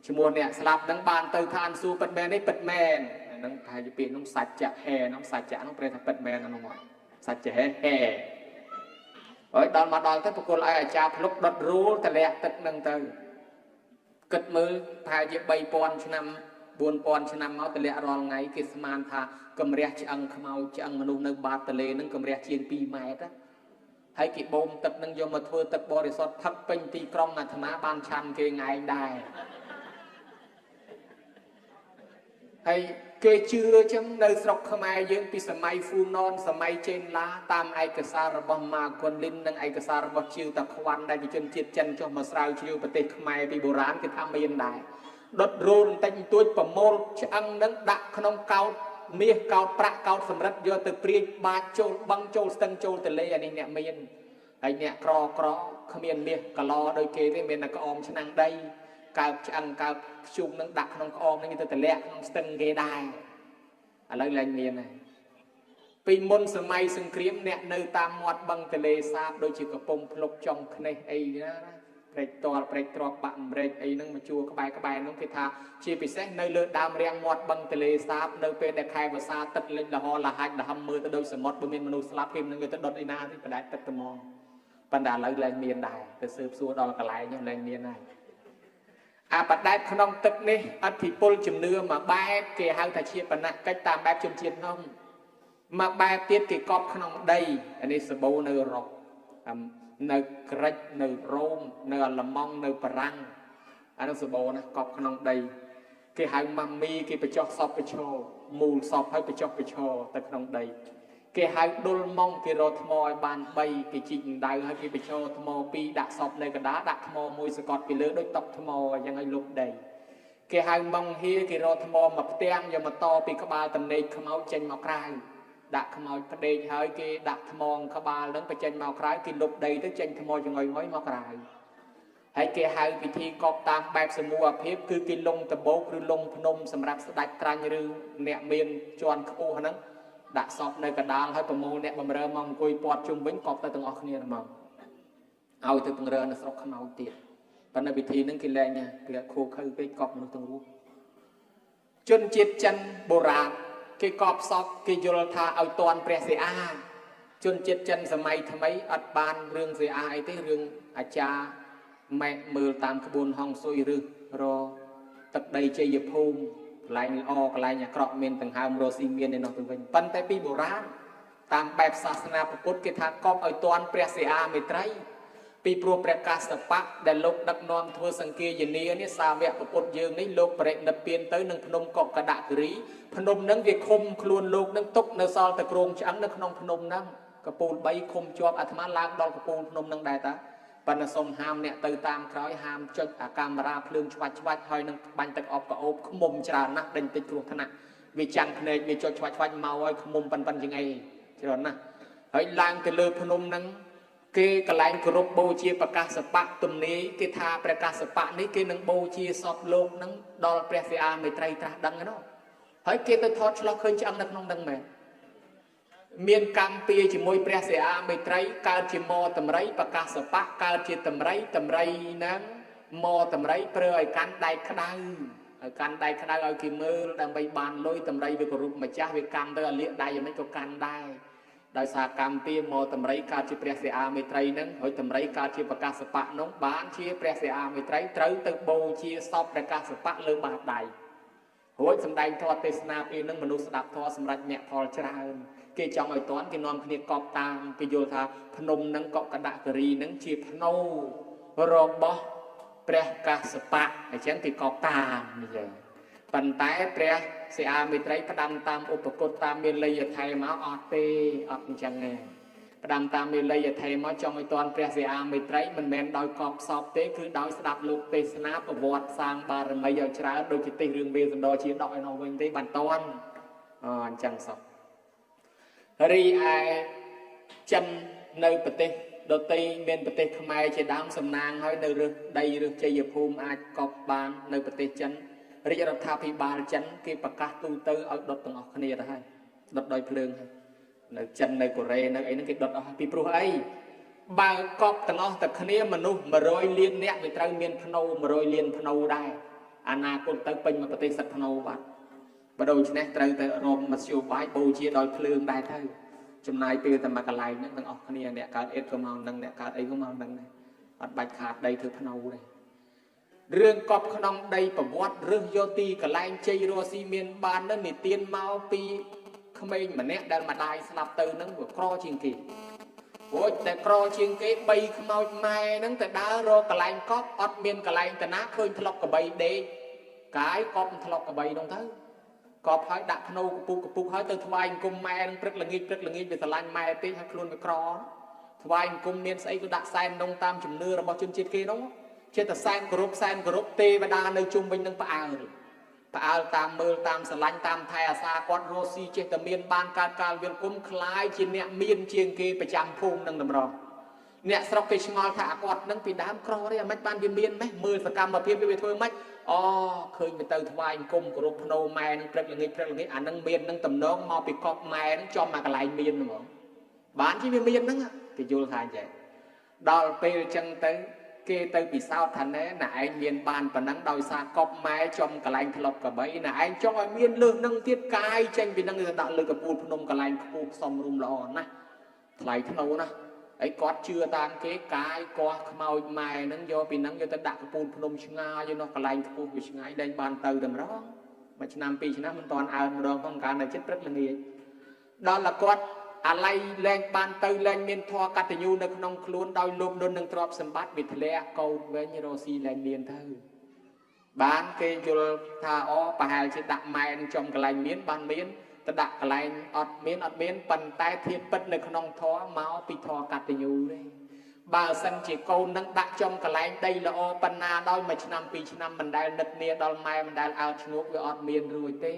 ឈ្មោះអ្នកស្លាប់នឹងបានទៅឋានសួគ៌ពិតមែននេះពិតមែនហ្នឹងប្រហែលជាពាក្យនោះសច្ចហេហ្នឹងសច្ចៈហ្នឹងប្រែថាពិតមែនហ្នឹងមកសច្ចហេហេហើយដល់មកដល់ទៅប្រគល់ឲ្យអាចារ្យភ្លុកដុតរូលតម្លាក់ទឹកហ្នឹងទៅគិតមើលប្រហែលជា3000ឆ្នាំ4000ឆ្នាំមកតម្លាក់រាល់ថ្ងៃគេស្មានថាកម្រះឆ្អឹងខ្មោចឆ្អឹងមនុស្សនៅបាតទលេហ្នឹងកម្រះជាង2ម៉ែត្រហើយគេបូមទឹកហ្នឹងយកមកធ្វើទឹកបរិសុទ្ធផឹកពេញទីក្រុងអាត្មាបានឆាន់គេងឯងដែរហើយគេជឿចឹងនៅស្រុកខ្មែរយើងពីសម័យហ្វូណនសម័យចេនឡាតាមឯកសាររបស់ម៉ាកុនលីននិងឯកសាររបស់ជាវតាខ្វាន់ដែលជាជនជាតិចិនចុះមកស្រាវជ្រាវប្រទេសខ្មែរពីបុរាណគេថាមានដែរដុតរូលបន្តិចបន្តួចប្រមូលឆ្អឹងនឹងដាក់ក្នុងកោតមាសកោតប្រាក់កោតសម្រិតយកទៅព្រាចបាចចូលបឹងចូលស្ទឹងចូលទលេអានេះអ្នកមានហើយអ្នកក្រក្រគ្មានមាសកឡដូចគេទេមានតែក្អមឆ្នាំងដីកើបឆ្អឹងកើបខ្ជុំនឹងដាក់ក្នុងក្អមនឹងទៅតម្លាក់ក្នុងស្ទឹងគេដែរឥឡូវលែងមានហើយពីមុនសម័យសង្គ្រាមអ្នកនៅតាមមាត់បឹងទលេសាបដូចជាកំពង់ភ្លុកចុងខ្នេះអីណាព្រែកតលព្រែកទ្របបាក់ម្រេចអីហ្នឹងមកជួក្បែរក្បែរហ្នឹងគេថាជាពិសេសនៅលើដើមរាំងមាត់បឹងទលេសាបនៅពេលដែលខែវស្សាទឹកលិចលហលហាច់លហឹមមើលទៅដូចសមុទ្របើមានមនុស្សស្លាប់គេនឹងទៅដុតឯណាទេបដែតទឹកត្មងប៉ុន្តែឥឡូវលែងមានដែរទៅស៊ើបសួរដល់កន្លែងហ្នឹងលែងមានហើយអាបដែតក្នុងទឹកនេះអធិពលជំនឿមួយបែបគេហៅថាជាបណកិច្ចតាមបែបជនជាតិនំមួយបែបទៀតគេកប់ក្នុងដីអានេះសបោនៅអឺរ៉ុបនៅក្រិចនៅរ៉ូមនៅអាល្លឺម៉ង់នៅបារាំងអានោះសបោណាកប់ក្នុងដីគេហៅម៉ាមីគេបញ្ចុះសពបញ្ឈរមូលសពហើយបញ្ចុះបញ្ឈរទៅក្នុងដីគេហៅដុលម៉ង់គេរកថ្មឲ្យបាន3គេជីកដៅហើយគេបញ្ឈរថ្ម2ដាក់សពនៅកណ្ដាលដាក់ថ្មមួយសកត់ពីលើដូចតុកថ្មអញ្ចឹងឲ្យលុបដីគេហៅម៉ង់ហៀគេរកថ្មមកផ្ទាំងយកមកតពីក្បាលតំណេកខ្មោចចេញមកក្រៅដាក់ខ្មោចផ្ដេកហើយគេដាក់ថ្មក្បាលនឹងបញ្ចេញមកក្រៅគេលុបដីទៅចេញថ្មចងុយងុយមកក្រៅហើយគេហៅពិធីកប់តាមបែបសមូហភាពគឺគេលងដបោកឬលងភ្នំសម្រាប់ស្ដេចត្រាញ់ឬអ្នកមានជាន់ខ្ពស់ហ្នឹងដាក់សពនៅកណ្ដាលហើយប្រមូលអ្នកបំរើមកអង្គុយព័ទ្ធជុំវិញកប់ទៅទាំងអស់គ្នាហ្មងឲ្យទៅពង្រើនៅស្រុកខ្មោចទៀតប៉ុន្តែពិធីហ្នឹងគេលែងគេខូខើពេកកប់មនុស្សទាំងរស់ជនជាតិចិនបុរាណគេកប់សពគេយល់ថាឲ្យតន់ព្រះសិអាជនជាតិចិនសម័យថ្មីអត់បានរឿងសិអាអីទេរឿងអាចារ្យម៉ែមើលតាមក្បួនហងស៊ុយឬរទឹកដីជ័យភូមិកន្លែងល្អកន្លែងអាក្រក់មានដង្ហើមរស៊ីមានឯនោះទៅវិញប៉ុន្តែពីបុរាណតាមបែបសាសនាពុទ្ធគេថាកប់ឲ្យតន់ព្រះសិអាមេត្រី ពីព្រោះព្រះកាសបៈដែលលោកដឹកនាំធ្វើសង្គាយនានេះសាវកពុទ្ធយើងនេះលោកបរិនិព្វានទៅនឹងភ្នំកុកដគិរីភ្នំនឹងវាឃុំខ្លួនលោកនឹងទុកនៅសល់តែគ្រោងឆ្អឹងនៅក្នុងភ្នំហ្នឹងកពូល3ឃុំជាប់អាត្មាឡើងដល់កពូលភ្នំនឹងដែរតាប៉ុន្តែសុំហាមអ្នកទៅតាមក្រោយហាមចុចអាកាមេរ៉ាភ្លើងឆ្វាច់ឆ្វាច់ហើយនឹងបាញ់ទឹកអប់កអូបខ្មុំច្រើនណាស់ដេញតិចគ្រោះថ្នាក់វាចាំងភ្នែកវាចុចឆ្វាច់ឆ្វាច់មកឲ្យខ្មុំប៉ិនប៉ិនជាងអីច្រើនណាស់ហើយឡើងទៅលើភ្នំហ្នឹងគេកន្លែងគោរពបូជាប្រកាសបៈទំនាយគេថាព្រះកាសបៈនេះគេនឹងបូជាសពលោកហ្នឹងដល់ព្រះសិអាមេត្រីត្រាស់ដឹងហ្នឹងហើយគេទៅថតឆ្លោះឃើញឆ្អឹងនៅក្នុងហ្នឹងមែនមានកម្មពៀជាមួយព្រះសិអាមេត្រីកើតជាមតម្រីប្រកាសបៈកើតជាតម្រីតម្រីហ្នឹងមតម្រីប្រើឲ្យកាន់ដែកក្តៅឲ្យកាន់ដែកក្តៅឲ្យគេមើលដើម្បីបានលុយតម្រីវាគោរពម្ចាស់វាកាន់ទៅឲ្យលាកដៃយ៉ាងម៉េចក៏កាន់ដែរដោយសារកម្មពៀមកតម្រីកើតជាព្រះសិអាមេត្រីហ្នឹងហើយតម្រីកើតជាប្រកាសបៈនោះបានជាព្រះសិអាមេត្រីត្រូវទៅបូជាសពប្រកាសបៈលើបាតដៃរួចសម្ដែងធម៌ទេសនាពេលហ្នឹងមនុស្សស្ដាប់ធម៌សម្រាប់មគ្គផលច្រើនគេចង់ឲ្យតន់គេនាំគ្នាកប់តាមគេយល់ថាភ្នំហ្នឹងកកដគិរីហ្នឹងជាភ្នូរបស់ព្រះកាសបៈអញ្ចឹងគេកប់តាមនេះចឹងប៉ុន្តែព្រះសិអាមេត្រីផ្ដាំតាមឧបកុដតាមមានលយថៃមកអត់ទេអត់អញ្ចឹងទេផ្ដាំតាមមានលយថៃមកចង់ឲ្យតន់ព្រះសិអាមេត្រីមិនមែនដោយកប់សពទេគឺដោយស្ដាប់លោកទេសនាប្រវត្តិសាងបារមីឲ្យច្រើនដូចជាទេសរឿងវេស្សន្តរជាដកឲ្យនោះវិញទេបានតន់អញ្ចឹងសោះរីឯចិននៅប្រទេសដទៃមានប្រទេសខ្មែរជាដើមសំណាងហើយនៅរើសដីរើសជ័យភូមិអាចកប់បាននៅប្រទេសចិនរាជរដ្ឋាភិបាលចិនគេប្រកាសទូទៅឲ្យដុតទាំងអស់គ្នាទៅហើយដុតដោយភ្លើងហើយនៅចិននៅកូរ៉េនៅអីហ្នឹងគេដុតអស់ពីព្រោះអីបើកប់ទាំងអស់តែគ្នាមនុស្ស100លាននាក់វាត្រូវមានភ្នូ100លានភ្នូដែរអនាគតទៅពេញមួយប្រទេសសិតភ្នូបាត់បើដូច្នេះត្រូវតែរមមធ្យោបាយបូជាដោយភ្លើងដែរទៅចំណាយពេលតែមួយកន្លែងហ្នឹងទាំងអស់គ្នាអ្នកកើតអេតក៏មកនឹងអ្នកកើតអីក៏មកនឹងដែរអត់បាច់ខាតដីធ្វើភ្នូទេរឿងកប់ក្នុងដីប្រវត្តិរើសយកទីកន្លែងជ័យរស់ស៊ីមានបាននឹងនិទានមកពីក្មេងម្នាក់ដែលម្ដាយស្លាប់ទៅនឹងវាក្រជាងគេរួចតែក្រជាងគេ3ខ្មោចម៉ែហ្នឹងទៅដើររកកន្លែងកប់អត់មានកន្លែងតាណាឃើញថ្លុកកបីដេកកាយកប់ថ្លុកកបីនោះទៅកប់ហើយដាក់ភ្នូកពុកកពុកហើយទៅថ្វាយអង្គមម៉ែនឹងព្រឹកល្ងាចព្រឹកល្ងាចវាស្រឡាញ់ម៉ែពេកហើយខ្លួនវាក្រថ្វាយអង្គមមានស្អីក៏ដាក់សែននងតាមជំនឿរបស់ជនជាតិគេនោះចេះតែសែនគោរពសែនគោរពទេវតានៅជុំវិញនឹងផ្អើលផ្អើលតាមមើលតាមស្រឡាញ់តាមថែអាសាគាត់រស់ស៊ីចេះតែមានបានកើតកាលវិលគុំคล้ายជាអ្នកមានជាងគេប្រចាំភូមិនឹងតម្រង់អ្នកស្រុកគេឆ្ងល់ថាអាគាត់នឹងពីដើមក្រទេអាម៉េចបានវាមានម៉េះមើលសកម្មភាពវាធ្វើម៉េចអូឃើញវាទៅថ្វាយអង្គមគោរពភ្នូម៉ែនឹងព្រឹកល្ងាចព្រឹកល្ងាចអានឹងមាននឹងតំណងមកពីកប់ម៉ែនឹងចំមកកន្លែងមានហ្មងបានជាវាមានហ្នឹងគេយល់ថាអញ្ចឹងដល់ពេលអញ្ចឹងទៅគេទៅពិសោធន៍ថាណែណាឯងមានបានប៉ុណ្ណឹងដោយសារកប់ម៉ែចំកន្លែងថ្លុកកបីណាឯងចង់ឲ្យមានលើសនឹងទៀតកាយចេញពីនឹងទៅដាក់លើកពូលភ្នំកន្លែងខ្ពស់សំរុំល្អណាស់ថ្លៃថ្នូរណាស់ហើយគាត់ជឿតាមគេកាយកោះខ្មោចម៉ែនឹងយកពីនឹងយកទៅដាក់កពូលភ្នំឆ្ងាយនោះកន្លែងខ្ពស់វាឆ្ងាយលែងបានទៅតែម្ដងមួយឆ្នាំពីរឆ្នាំមិនតាន់អើម្ដងផងកាលនៅចិត្តព្រឹកល្ងាចដល់តែគាត់អាល័យលែងបានទៅលែងមានធម៌កតញ្ញូនៅក្នុងខ្លួនដោយលោភលន់នឹងទ្រព្យសម្បត្តិវាធ្លាក់កោតវិញរស់ស៊ីលែងមានទៅបានគេយល់ថាអូប្រហែលជាដាក់ម៉ែនឹងចំកន្លែងមានបានមានទៅដាក់កន្លែងអត់មានអត់មានប៉ុន្តែធៀបពិតនៅក្នុងធម៌មកពីធម៌កតញ្ញូទេបើសិនជាកូននឹងដាក់ចំកន្លែងដីល្អប៉ុណ្ណាដោយមួយឆ្នាំពីរឆ្នាំមិនដែលនឹកនាដល់ម៉ែមិនដែលអើឈ្ងោកវាអត់មានរួចទេ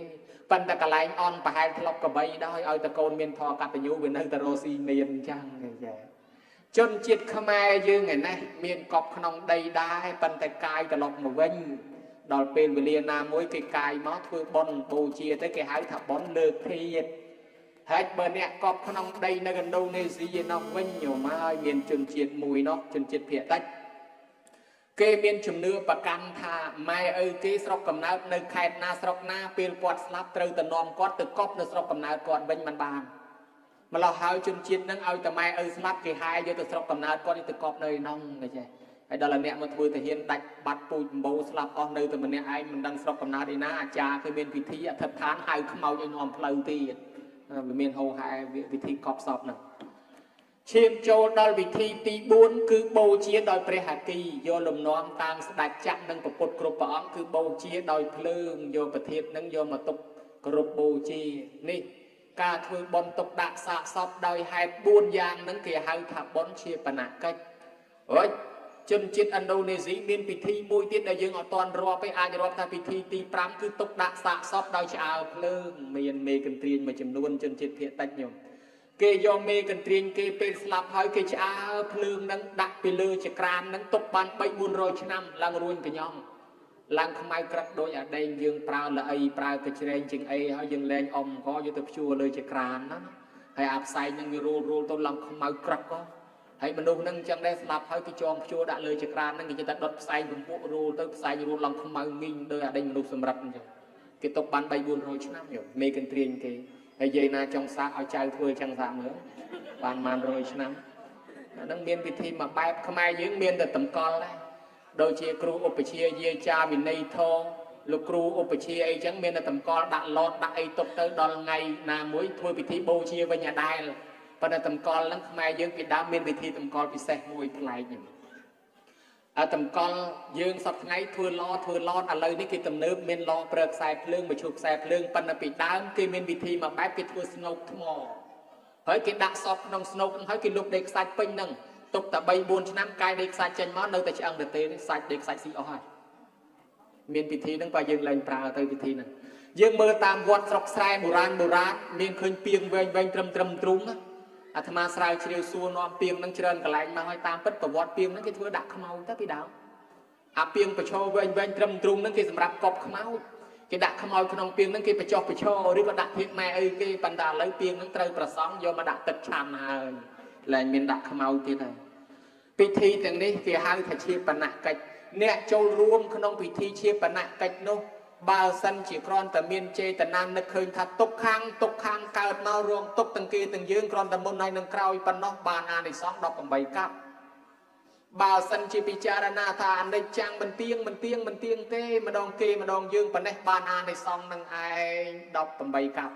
ប៉ុន្តែកន្លែងអន់ប្រហែលធ្លុកកបីដោយឲ្យតកូនមានធម៌កតញ្ញូវានៅតែរស់ស៊ីមានអញ្ចឹងចាជនជាតិខ្មែរយើងឯនេះមានកប់ក្នុងដីដែរប៉ុន្តែកាយត្រឡប់មកវិញដល់ពេលវេលាណាមួយគេកាយមកធ្វើបុណ្យបូជាទៅគេហៅថាបុណ្យលើកធាតុហើយបើអ្នកកប់ក្នុងដីនៅឥណ្ឌូនេស៊ីឯនោះវិញញោមហើយមានជនជាតិមួយនោះជនជាតិភាគតិចគេមានជំនឿប្រកាន់ថាម៉ែឪគេស្រុកកំណើតនៅខេត្តណាស្រុកណាពេលគាត់ស្លាប់ត្រូវទៅនាំគាត់ទៅកប់នៅស្រុកកំណើតគាត់វិញមិនបានម្ល៉េះហើយជនជាតិនឹងឲ្យតែម៉ែឪស្លាប់គេហែយកទៅស្រុកកំណើតគាត់ទៅកប់នៅឯនោះគេចេះហើយដល់អ្នកមកធ្វើទាហានដាច់បាត់ពូជម្បូរស្លាប់អស់នៅតែម្នាក់ឯងមិនដឹងស្រុកកំណើតឯណាអាចារ្យគេមានពិធីអធិដ្ឋានហៅខ្មោចឲ្យនាំផ្លូវទៀតវាមានហោហែវិធីកប់សពហ្នឹង ឈានចូលដល់វិធីទី4គឺបូជាដោយព្រះអគីយកលំនាំតាមស្ដេចចក្រនិងពពុទ្ធគ្រប់ព្រះអង្គគឺបូជាដោយភ្លើងយកប្រធាននឹងយកមកទុកគោរពបូជានេះការធ្វើបុណ្យទុកដាក់សាកសពដោយហេតុ4យ៉ាងនឹងគេហៅថាបុណ្យជាបណកិច្ចអើយជនជាតិឥណ្ឌូនេស៊ីមានពិធីមួយទៀតដែលយើងអត់ទាន់រាប់ទេអាចរាប់ថាពិធីទី5គឺទុកដាក់សាកសពដោយឆ្អើរភ្លើងមានមេកន្ទ្រាញមួយចំនួនជនជាតិភាគតិចញោមគេយកមេកន្ទ្រាញគេពេលស្លាប់ហើយគេឆ្អើរភ្លើងនឹងដាក់ពីលើចក្រាននឹងទុកបាន3 400ឆ្នាំឡើងរួញកញ្ញងឡើងខ្មៅក្រឹកដូចអាដែងយើងប្រើល្អីប្រើកញ្ច្រែងជាងអីហើយយើងលែងអុំក៏យកទៅព្យួរលើចក្រានណាហើយអាផ្សែងនឹងវារូលរូលទៅឡើងខ្មៅក្រឹកក៏ហើយមនុស្សនឹងអញ្ចឹងដែរស្លាប់ហើយគេចងព្យួរដាក់លើចក្រាននឹងគេចិត្តតែដុតផ្សែងពពួករូលទៅផ្សែងរូលឡើងខ្មៅងីងដោយអាដែងមនុស្សសម្រាប់អញ្ចឹងគេទុកបាន3 400ឆ្នាំយោមេកន្ទ្រាញគេហើយយាយណាចង់សាកឲ្យចៅធ្វើអញ្ចឹងសាកមើលបានប្រហែល100ឆ្នាំអានឹងមានពិធីមួយបែបខ្មែរយើងមានតែតម្កល់ដែរដូចជាគ្រូឧបជាយាចាវិន័យធម៌លោកគ្រូឧបជាអីចឹងមានតែតម្កល់ដាក់ឡតដាក់អីទុកទៅដល់ថ្ងៃណាមួយធ្វើពិធីបូជាវិញអាដែលប៉ុន្តែតម្កល់ហ្នឹងខ្មែរយើងពីដើមមានពិធីតម្កល់ពិសេសមួយប្លែកហ្នឹងអាតម្កល់យើងសប្តាហ៍ថ្ងៃធ្វើឡធ្វើឡតឥឡូវនេះគេទំនើបមានឡប្រើខ្សែភ្លើងមកឈូសខ្សែភ្លើងប៉ុន្តែពីដើមគេមានវិធីមួយបែបគេធ្វើស្នូកថ្មហើយគេដាក់សពក្នុងស្នូកហ្នឹងហើយគេលុបដីខ្សាច់ពេញហ្នឹងទុកតែ3 4ឆ្នាំកាយដីខ្សាច់ចេញមកនៅតែឆ្អឹងទៅទេសាច់ដីខ្សាច់ស៊ីអស់ហើយមានពិធីហ្នឹងបើយើងលែងប្រើទៅពិធីហ្នឹងយើងមើលតាមវត្តស្រុកស្រែបុរាណបុរាណមានឃើញពីងវែងវែងត្រឹមត្រឹមទ្រូងអាត្មាស្រាវជ្រាវសួរនាំពីងហ្នឹងច្រើនកន្លែងមកហើយតាមពិតប្រវត្តិពីងហ្នឹងគេធ្វើដាក់ខ្មោចទៅពីដើមអាពីងប្រឈរវែងវែងត្រឹមទ្រូងហ្នឹងគេសម្រាប់កប់ខ្មោចគេដាក់ខ្មោចក្នុងពីងហ្នឹងគេបញ្ចុះបញ្ឈរឬក៏ដាក់ធាតុម៉ែអីគេប៉ុន្តែឥឡូវពីងហ្នឹងត្រូវប្រសង់យកមកដាក់ទឹកឆាន់ហើយលែងមានដាក់ខ្មោចទៀតហើយពិធីទាំងនេះគេហៅថាជាបណកិច្ចអ្នកចូលរួមក្នុងពិធីជាបណកិច្ចនោះបើសិនជាគ្រាន់តែមានចេតនានឹកឃើញថាទុកខាងទុកខាងកើតមករងទុកទាំងគេទាំងយើងគ្រាន់តែមុនហើយនឹងក្រោយប៉ុណ្ណោះបានអានិសង្ស18កាប់បើសិនជាពិចារណាថាអនិច្ចំមិនទៀងមិនទៀងមិនទៀងទេម្ដងគេម្ដងយើងប៉ុណ្ណេះបានអានិសង្សនឹងឯង18កាប់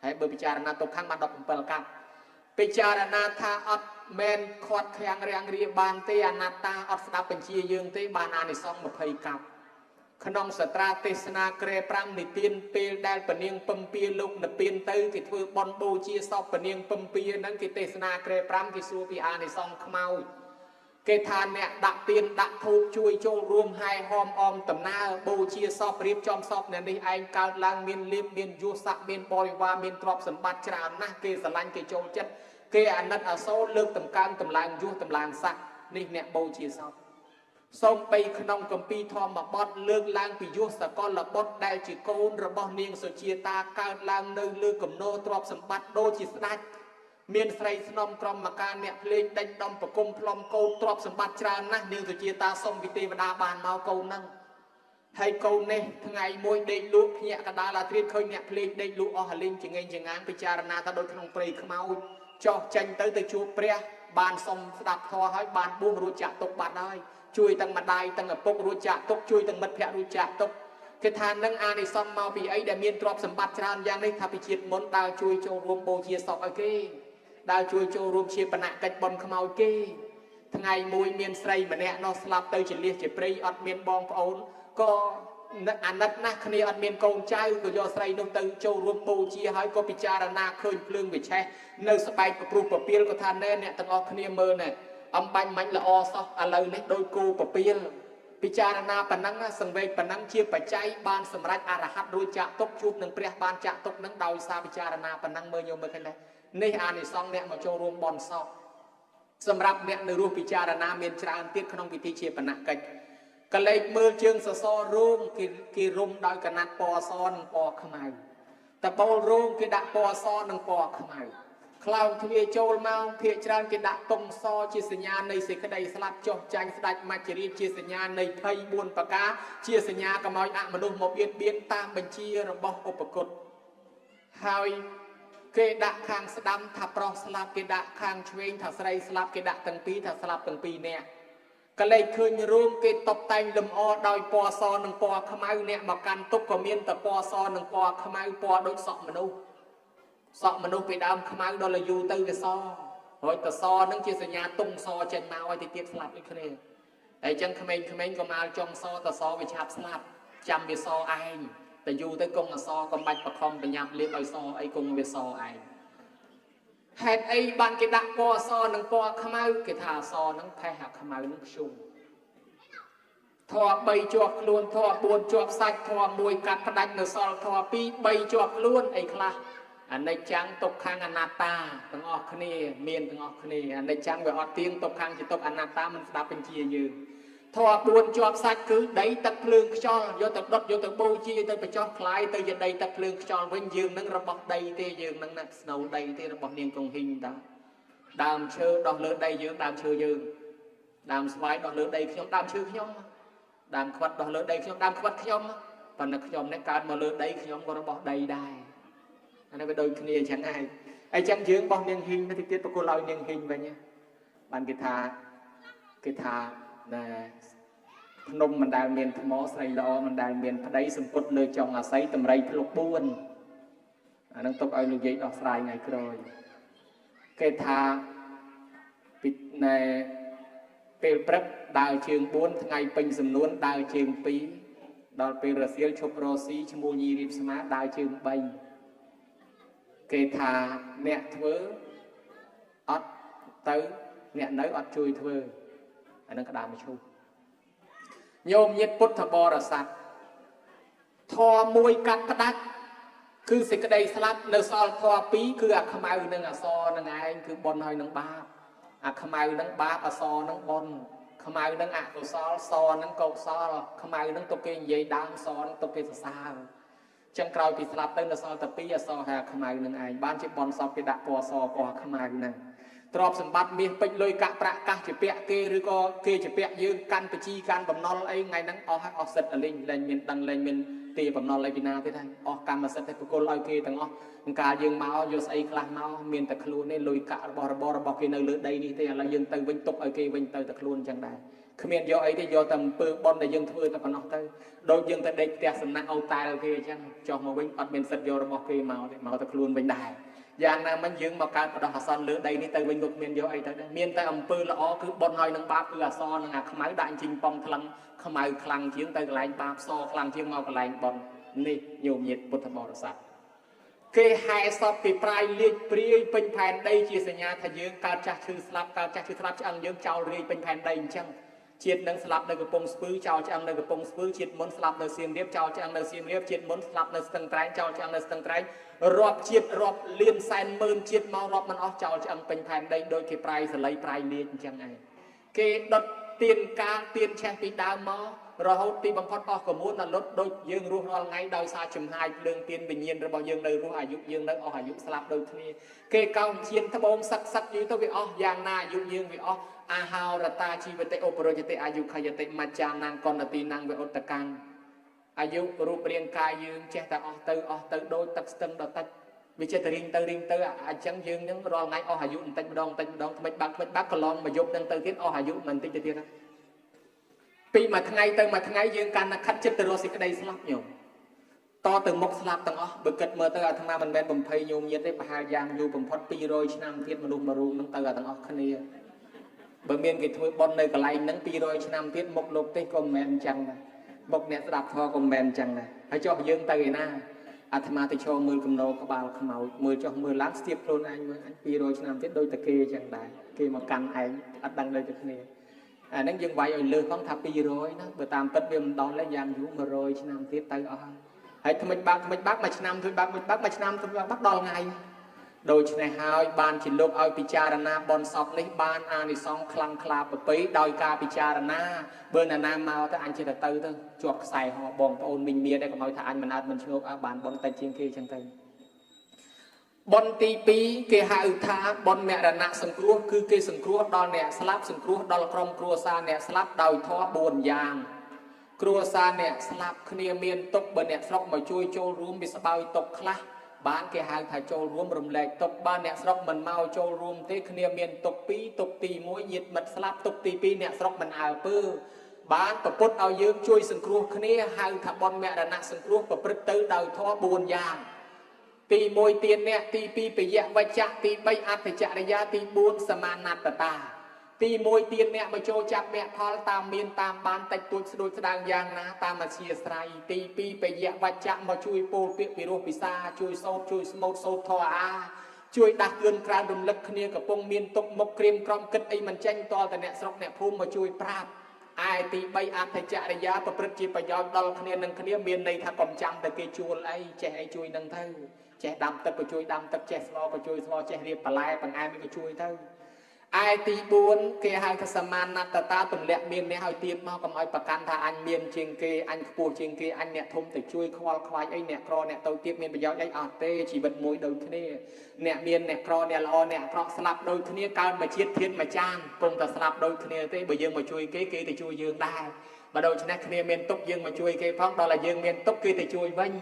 ហើយបើពិចារណាទុកខាងបាន17កាប់ពិចារណាថាអត់មែនខាត់ខាំងរាំងរាបានទេអនត្តាអត់ស្ដាប់បញ្ជាយើងទេបានអានិសង្ស20កាប់ក្នុងសត្រាទេសនាក្រែ5និទានពេលដែលពនាងពំពាលោកនិព្វានទៅគេធ្វើបុណ្យបូជាសពពនាងពំពាហ្នឹងគេទេសនាក្រែ5គេសួរពីអានិសង្សខ្មោចគេថាអ្នកដាក់ទៀនដាក់ធូបជួយចូលរួមហែហោមអមដំណើរបូជាសពរៀបចំសពអ្នកនេះឯងកើតឡើងមានលៀបមានយសស័កមានបរិវារមានទ្រព្យសម្បត្តិច្រើនណាស់គេស្រឡាញ់គេចូលចិត្តគេអាណិតអាសូរលើកតម្កើងតម្លើងយសតម្លើងស័កនេះអ្នកបូជាសពសូមបីក្នុងគម្ពីរធម្មបទលើកឡើងពីយុសកលបុត្រដែលជាកូនរបស់នាងសុជាតាកើតឡើងនៅលើគំនរទ្រព្យសម្បត្តិដូចជាស្ដេចមានស្រីស្នំក្រុមការអ្នកភ្លេងដេញដំប្រគុំផ្លុំកូនទ្រព្យសម្បត្តិច្រើនណាស់នាងសុជាតាសុំពីទេវតាបានមកកូនហ្នឹងហើយកូននេះថ្ងៃមួយដេកលក់ភ្ញាក់កដាលអាត្រៀតឃើញអ្នកភ្លេងដេកលក់អស់អាលីងចងេងចងាងពិចារណាថាដូចក្នុងព្រៃខ្មោចចោះចេញទៅទៅជួបព្រះបានសុំស្ដាប់ធម៌ហើយបានបួសរួចចាក់ទុកបាត់ហើយជួយទាំងម្ដាយទាំងឪពុករួចចាក់ទុកជួយទាំងមិត្តភក្តិរួចចាក់ទុកគេថានឹងអានិសង្សមកពីអីដែលមានទ្រព្យសម្បត្តិច្រើនយ៉ាងនេះថាពីជាតិមុនដើរជួយចូលរួមបូជាសពឲ្យគេដើរជួយចូលរួមជាបណកិច្ចបុណ្យខ្មោចគេថ្ងៃមួយមានស្រីម្នាក់នោះស្លាប់ទៅជាលៀសជាព្រៃអត់មានបងប្អូនក៏អាណិតណាស់គ្នាអត់មានកូនចៅក៏យកស្រីនោះទៅចូលរួមបូជាហើយក៏ពិចារណាឃើញភ្លើងវិឆេះនៅស្បែកប្រព្រុសពពាលក៏ថាណែអ្នកទាំងអស់គ្នាមើលណែអំបាញ់មាញ់ល្អសោះឥឡូវនេះដោយគោពពាលពិចារណាប៉ុណ្ណឹងសង្វេគប៉ុណ្ណឹងជាបច្ច័យបានសម្រេចអរហន្តរួចចាក់ទុកជួបនឹងព្រះបានចាក់ទុកនឹងដោយសារពិចារណាប៉ុណ្ណឹងមើលញោមមើលឃើញដែរនេះអានិសង្សអ្នកមកចូលរួមបន់សពសម្រាប់អ្នកនៅរស់ពិចារណាមានច្រើនទៀតក្នុងពិធីជាបណកិច្ចកលេចមើលជើងសសររោងគេរុំដោយកណាត់ពណ៌សនិងពណ៌ខ្មៅតបូលរោងគេដាក់ពណ៌សនិងពណ៌ខ្មៅខ្លោងទ្វារចូលមកភាកច្រើនគេដាក់តុងសជាសញ្ញានៃសេចក្តីស្លាប់ចុះចាញ់ស្ដេចមច្ចរាជជាសញ្ញានៃ24ប្រការជាសញ្ញាកុំឲ្យអមនុស្សមកបៀតបៀនតាមបញ្ជារបស់ឧបគុតហើយគេដាក់ខាងស្ដាំថាប្រុសស្លាប់គេដាក់ខាងឆ្វេងថាស្រីស្លាប់គេដាក់ទាំងពីរថាស្លាប់ទាំងពីរនាក់កលេចឃើញរូងគេតបតែងលម្អដោយពណ៌សនិងពណ៌ខ្មៅអ្នកមកកាន់ទុកក៏មានតែពណ៌សនិងពណ៌ខ្មៅពណ៌ដូចសក់មនុស្សសក់មនុស្សពីដើមខ្មៅដល់យូរទៅវាស ហើយតសនឹងជាសញ្ញាតុងសចេញមកឲ្យទៅទៀតស្លាប់ដូចគ្នាហើយចឹងក្មេងៗក៏មកចង់សតសវាឆាប់ស្លាប់ចាំវាសឯងតែយូរទៅគង់អសកុំបាច់បខំបញ្ញាប់លៀបឲ្យសអីគង់វាសឯងហេតុអីបានគេដាក់ពណ៌សនិងពណ៌ខ្មៅគេថាអសនឹងផេះអាខ្មៅនឹងខ្ជុំធម៌3ជាប់ខ្លួនធម៌4ជាប់សាច់ធម៌1កាត់ផ្ដាច់នៅសល់ធម៌2 3ជាប់ខ្លួនអីខ្លះអនិច្ចំទុក្ខំអនត្តាទាំងអស់គ្នាមានទាំងអស់គ្នាអនិច្ចំវាអត់ទៀងទុក្ខំជាទុក្ខអនត្តាមិនស្ដាប់បញ្ជាយើងធម៌4ជាប់សាច់គឺដីទឹកភ្លើងខ្យល់យកទៅដុតយកទៅបូជាទៅបញ្ចុះខ្លាយទៅជាដីទឹកភ្លើងខ្យល់វិញយើងនឹងរបស់ដីទេយើងនឹងណាស្នូលដីទេរបស់នាងកង្ហីងតាដើមឈើដោះលើដីយើងដើមឈើយើងដើមស្វាយដោះលើដីខ្ញុំដើមឈើខ្ញុំដើមខ្វិតដោះលើដីខ្ញុំដើមខ្វិតខ្ញុំប៉ុន្តែខ្ញុំនេះកើតមកលើដីខ្ញុំក៏របស់ដីដែរអានេះវាដូចគ្នាអញ្ចឹងហើយអញ្ចឹងយើងបោះនាងហ៊ីងទៅទៀតប្រគល់ឲ្យនាងហ៊ីងវិញបានគេថាណែភ្នំមិនដែលមានថ្មស្រីល្អមិនដែលមានប្តីសម្ពុតលើចុងអាស័យតម្រៃភ្លុក4អានឹងទុកឲ្យលោកយាយដោះស្រាយថ្ងៃក្រោយគេថាពីណែពេលព្រឹកដើរជើង4ថ្ងៃពេញសំនួនដើរជើង2ដល់ពេលរសៀលឈប់រស៊ីឈ្មោះញីរៀបស្មាដើរជើង3គេថាអ្នកធ្វើអត់ទៅអ្នកនៅអត់ជួយធ្វើអានឹងក្តាមឈូសញោមញាតិពុទ្ធបរិស័ទធម៌មួយកាត់ផ្ដាច់គឺសេចក្តីស្លាប់នៅសល់ធម៌ពីរគឺអាខ្មៅនិងអសនឹងឯងគឺបុណ្យហើយនឹងបាបអាខ្មៅនឹងបាបអសនឹងបុណ្យខ្មៅនឹងអកុសលសនឹងកុសលខ្មៅនឹងទុកគេនិយាយដើមសនឹងទុកគេសរសើរចឹងក្រោយពីស្លាប់ទៅនៅសល់តែពីរអសហើយអាខ្មៅនឹងឯងបានជាបុណ្យសពគេដាក់ពណ៌សពណ៌ខ្មៅហ្នឹងទ្រព្យសម្បត្តិមាសពេជ្រលុយកាក់ប្រាក់កាសជាពាក់គេឬក៏គេជាពាក់យើងកាន់បជីកាន់បំណុលអីថ្ងៃហ្នឹងអស់ហើយអស់សិទ្ធអលីងលែងមានដឹងលែងមានទាបំណុលអីពីណាទៀតហើយអស់កម្មសិទ្ធិប្រគល់ឲ្យគេទាំងអស់កាលយើងមកយកស្អីខ្លះមកមានតែខ្លួនទេលុយកាក់របស់របររបស់គេនៅលើដីនេះទេឥឡូវយើងទៅវិញទុកឲ្យគេវិញទៅតែខ្លួនអញ្ចឹងដែរគ្មានយកអីទេយកតែអំពើបុណ្យដែលយើងធ្វើតែប៉ុណ្ណោះទៅដូចយើងទៅដេកផ្ទះសំណាក់អូតែលគេអញ្ចឹងចុះមកវិញអត់មានសិទ្ធិយករបស់គេមកទេមកតែខ្លួនវិញដែរយ៉ាងណាមិញយើងមកកើតបដោះអាសន្នលើដីនេះទៅវិញក៏គ្មានយកអីទៅដែរមានតែអំពើល្អគឺបុណ្យហើយនឹងបាបគឺអសរនិងអាខ្មៅដាក់អញ្ជិញប៉ុងថ្លឹងខ្មៅខ្លាំងជាងទៅកន្លែងបាបសខ្លាំងជាងមកកន្លែងបុណ្យនេះញោមញាតិពុទ្ធបរិស័ទគេហែសពគេប្រាយលាជព្រាយពេញផែនដីជាសញ្ញាថាយើងកើតចាស់ឈឺស្លាប់កើតចាស់ឈឺស្លាប់ឆ្អឹងយើងចោលរាយពេញផែនដីអញ្ចឹងជាតិនឹងស្លាប់នៅកំពង់ស្ពឺចោលឆ្អឹងនៅកំពង់ស្ពឺជាតិមុនស្លាប់នៅសៀមរាបចោលឆ្អឹងនៅសៀមរាបជាតិមុនស្លាប់នៅស្ទឹងត្រែងចោលឆ្អឹងនៅស្ទឹងត្រែងរាប់ជាតិរាប់លានសែនម៉ឺនជាតិមករាប់មិនអស់ចោលឆ្អឹងពេញផែនដីដូចគេប្រាយសលៃប្រាយលាជអញ្ចឹងឯងគេដុតទៀនកាលទៀនឆេះពីដើមមករហូតទីបំផុតអស់កមួនដល់លុតដូចយើងរស់រាល់ថ្ងៃដោយសារចំហាយភ្លើងទៀនវិញ្ញាណរបស់យើងនៅរស់អាយុយើងនៅអស់អាយុស្លាប់ដូចគ្នាគេកោងជៀនត្បូងសឹកសឹកយូរទៅវាអស់យ៉ាងណាអាយុយើងវាអស់អាហោរតាជីវតិឧបរយតិអាយុខយតិមច្ចានាងកនទីនាងវិឧត្តកាំងអាយុរូបរាងកាយយើងចេះតែអស់ទៅអស់ទៅដូចទឹកស្ទឹងដ៏តិចវាចេះតែរីងទៅរីងទៅអញ្ចឹងយើងនឹងរាល់ថ្ងៃអស់អាយុបន្តិចម្ដងបន្តិចម្ដងថ្មិចបាក់ថ្មិចបាក់កន្លងមកយប់នឹងទៅទៀតអស់អាយុមិនបន្តិចទៅទៀតពីមួយថ្ងៃទៅមួយថ្ងៃយើងកាន់តែខិតចិត្តទៅរកសេចក្តីស្លាប់ញោមតទៅមុខស្លាប់ទាំងអស់បើគិតមើលទៅអាត្មាមិនមែនបំភ័យញោមញាតទេប្រហែលយ៉ាងយូរបំផុត200ឆ្នាំទៀតមនុស្សមួយរូបនឹងទៅអាទាំងអស់គ្នាបើមានគេធ្វើបុណ្យនៅកន្លែងហ្នឹង200ឆ្នាំទៀតមុខលោកទេសក៏មិនមែនអញ្ចឹងដែរមុខអ្នកស្ដាប់ធម៌ក៏មិនមែនអញ្ចឹងដែរហើយចុះយើងទៅឯណាអាត្មាទៅឈរមើលកំណោក្បាលខ្មោចមើលចុះមើលឡើងស្ទាបខ្លួនឯងមើលអញ200ឆ្នាំទៀតដូចតែគេអញ្ចឹងដែរគេមកកាន់ឯងអត់ដឹងដូចតែគ្នាអាហ្នឹងយើងវាយឲ្យលើសផងថា200ណាបើតាមពិតវាមិនដល់ទេយ៉ាងយូរ100ឆ្នាំទៀតទៅអស់ហើយហើយថ្មិចបាក់ថ្មិចបាក់មួយឆ្នាំធ្វើបាក់មួយបាក់មួយឆ្នាំធ្វើបាក់បាក់ដល់ថ្ងៃដូច្នេះហើយបានជាលោកឲ្យពិចារណាបុណ្យសពនេះបានអានិសង្សខ្លាំងក្លាប្រពៃដោយការពិចារណាបើណានាមកទៅអញចេះតែទៅជាប់ខ្សែហោបងប្អូនមីងមៀដែរកុំឲ្យថាអញមិនអត់មិនឈ្ងោកអើបានបុណ្យតិចជាងគេចឹងទៅបុណ្យទី2គេហៅថាបុណ្យមរណៈសង្គ្រោះគឺគេសង្គ្រោះដល់អ្នកស្លាប់សង្គ្រោះដល់ក្រុមគ្រួសារអ្នកស្លាប់ដោយធម៌4យ៉ាងគ្រួសារអ្នកស្លាប់គ្នាមានទុក្ខបើអ្នកស្រុកមកជួយចូលរួមវាស្បើយទុក្ខខ្លះបានគេហៅថាចូលរួមរំលែកទុក្ខបានអ្នកស្រុកមិនមកចូលរួមទេគ្នាមានទុក្ខ2ទុក្ខទី1ញាតិមិត្តស្លាប់ទុក្ខទី2អ្នកស្រុកមិនអើពើបានប្រពុតឲ្យយើងជួយសង្គ្រោះគ្នាហៅថាបុណ្យមរណៈសង្គ្រោះប្រព្រឹត្តទៅដោយធម៌4យ៉ាង ទី1ទានៈទី2ពយវច្ចៈទី3អត្ថចរិយាទី4សមាណត្តតាទី1ទានៈមកចូលចាប់មគ្គផលតាមមានតាមបានតិចតួចស្ដួចស្ដើងយ៉ាងណាតាមអធិស្រ័យទី2ពយវច្ចៈមកជួយពោលពាក្យពិរោះពិសាជួយសោតជួយស្មូតសូត្រធម៌អាជួយដាស់តឿនក្រើនរំលឹកគ្នាកំពុងមានទុកមុខក្រៀមក្រំគិតអីមិនចេញតតែអ្នកស្រុកអ្នកភូមិមកជួយប្រាប់ឯទី3អត្ថចរិយាប្រព្រឹត្តជាប្រយោជន៍ដល់គ្នានឹងគ្នាមានន័យថាកុំចាំតែគេជួលអីចេះអីជួយនឹងទៅចេះដាំទឹកក៏ជួយដាំទឹកចេះស្លក៏ជួយស្លចេះរៀបបន្លែបង្អែមក៏ជួយទៅឯទី4គេហៅថាសមានណត្តតាទម្លាក់មាននេះឲ្យទៀតមកកុំឲ្យប្រកាន់ថាអញមានជាងគេអញខ្ពស់ជាងគេអញអ្នកធំទៅជួយខ្វល់ខ្វាយអីអ្នកក្រអ្នកតូចទៀតមានប្រយោជន៍អីអត់ទេជីវិតមួយដូចគ្នាអ្នកមានអ្នកក្រអ្នកល្អអ្នកអាក្រក់ស្លាប់ដូចគ្នាកើតមកជាតិធានមួយចានគង់តែស្លាប់ដូចគ្នាទេបើយើងមកជួយគេគេទៅជួយយើងដែរបើដូច្នេះគ្នាមានទុកយើងមកជួយគេផងដល់តែយើងមានទុកគេទៅជួយវិញ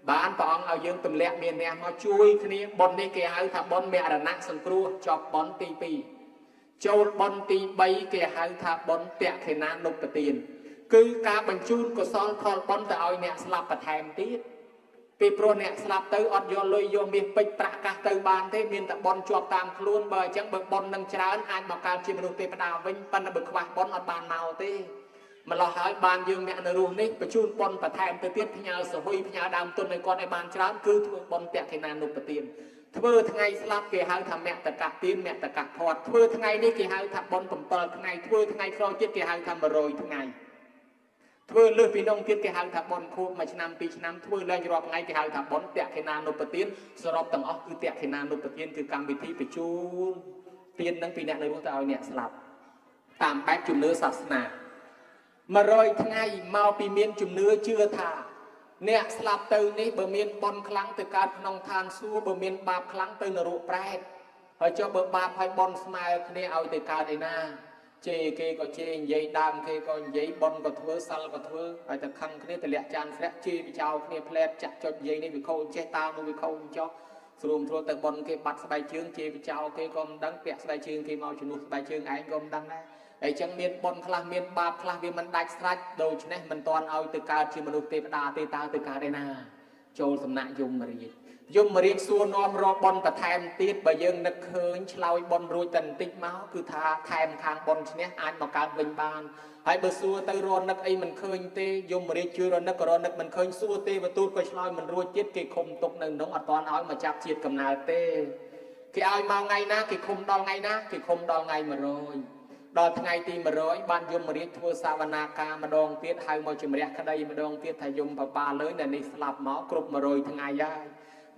បានព្រះអង្គឲ្យយើងទម្លាក់មានអ្នកមកជួយគ្នាបុណ្យនេះគេហៅថាបុណ្យមរណៈសង្គ្រោះចប់បុណ្យទី2ចូលបុណ្យទី3គេហៅថាបុណ្យតក្ខិណានុបទានគឺការបញ្ជូនកុសលផលបុណ្យទៅឲ្យអ្នកស្លាប់បន្ថែមទៀតពីព្រោះអ្នកស្លាប់ទៅអត់យកលុយយកមាសពេជ្រប្រាក់កាសទៅបានទេមានតែបុណ្យជាប់តាមខ្លួនបើអញ្ចឹងបើបុណ្យនឹងច្រើនអាចមកកើតជាមនុស្សទេវតាវិញប៉ុន្តែបើខ្វះបុណ្យអត់បានមកទេម្ល៉េះហើយបានយើងអ្នកនៅរស់នេះបញ្ជូនបុណ្យបន្ថែមទៅទៀតផ្ញើសហុយផ្ញើដើមទុនឲ្យគាត់ឲ្យបានច្រើនគឺធ្វើបុណ្យតក្ខិណានុបទានធ្វើថ្ងៃស្លាប់គេហៅថាមតកទានមតកភ័ព្វធ្វើថ្ងៃនេះគេហៅថាបុណ្យ7ថ្ងៃធ្វើថ្ងៃក្រោយទៀតគេហៅថា100ថ្ងៃធ្វើលើសពីនោះទៀតគេហៅថាបុណ្យខួប1ឆ្នាំ2ឆ្នាំធ្វើលែងរាប់ថ្ងៃគេហៅថាបុណ្យតក្ខិណានុបទានសរុបទាំងអស់គឺតក្ខិណានុបទានគឺកម្មវិធីបញ្ជូនទាននឹងពីអ្នកនៅរស់ទៅឲ្យអ្នកស្លាប់តាមបែបជំនឿសាសនា100ថ្ងៃមកពីមានជំនឿជឿថាអ្នកស្លាប់ទៅនេះបើមានបុណ្យខ្លាំងទៅកើតក្នុងឋានសួគ៌បើមានបាបខ្លាំងទៅនរកប្រែតហើយចុះបើបាបហើយបុណ្យស្មើគ្នាឲ្យទៅកើតឯណាជេរគេក៏ជេរនិយាយដើមគេក៏និយាយបុណ្យក៏ធ្វើសិលក៏ធ្វើហើយតែខឹងគ្នាទម្លាក់ចានស្រាក់ជេរបចោគ្នាផ្លែតចាក់ចុចនិយាយនេះវាខូចចេះតើនោះវាខូចចុះស្រួមត្រួតទៅបុណ្យគេបាត់ស្បែកជើងជេរបចោគេក៏មិនដឹងពាក់ស្បែកជើងគេមកជំនួសស្បែកជើងឯងក៏មិនដឹងដែរហើយចឹងមានបុណ្យខ្លះមានបាបខ្លះវាមិនដាច់ស្រេចដូច្នេះមិនទាន់ឲ្យទៅកើតជាមនុស្សទេវតាទេតើទៅកើតឯណាចូលសំណាក់យមរាជយមរាជសួរនាំរកបុណ្យបន្ថែមទៀតបើយើងនឹកឃើញឆ្លើយបុណ្យរួចតែបន្តិចមកគឺថាថែមខាងបុណ្យឈ្នះអាចមកកើតវិញបានហើយបើសួរទៅរនឹកអីមិនឃើញទេយមរាជជួយរនឹកក៏រនឹកមិនឃើញសួរទេវទូតក៏ឆ្លើយមិនរួចទៀតគេឃុំទុកនៅក្នុងអត់ទាន់ឲ្យមកចាប់ជាតិកំណើតទេគេឲ្យមកថ្ងៃណាគេឃុំដល់ថ្ងៃណាគេឃុំដល់ថ្ងៃ100ដល់ថ្ងៃទី100បានយមរាជធ្វើសវនាការម្ដងទៀតហៅមកជំរះក្តីម្ដងទៀតថាយមបបាលលើនៅនេះស្លាប់មកគ្រប់100ថ្ងៃហើយ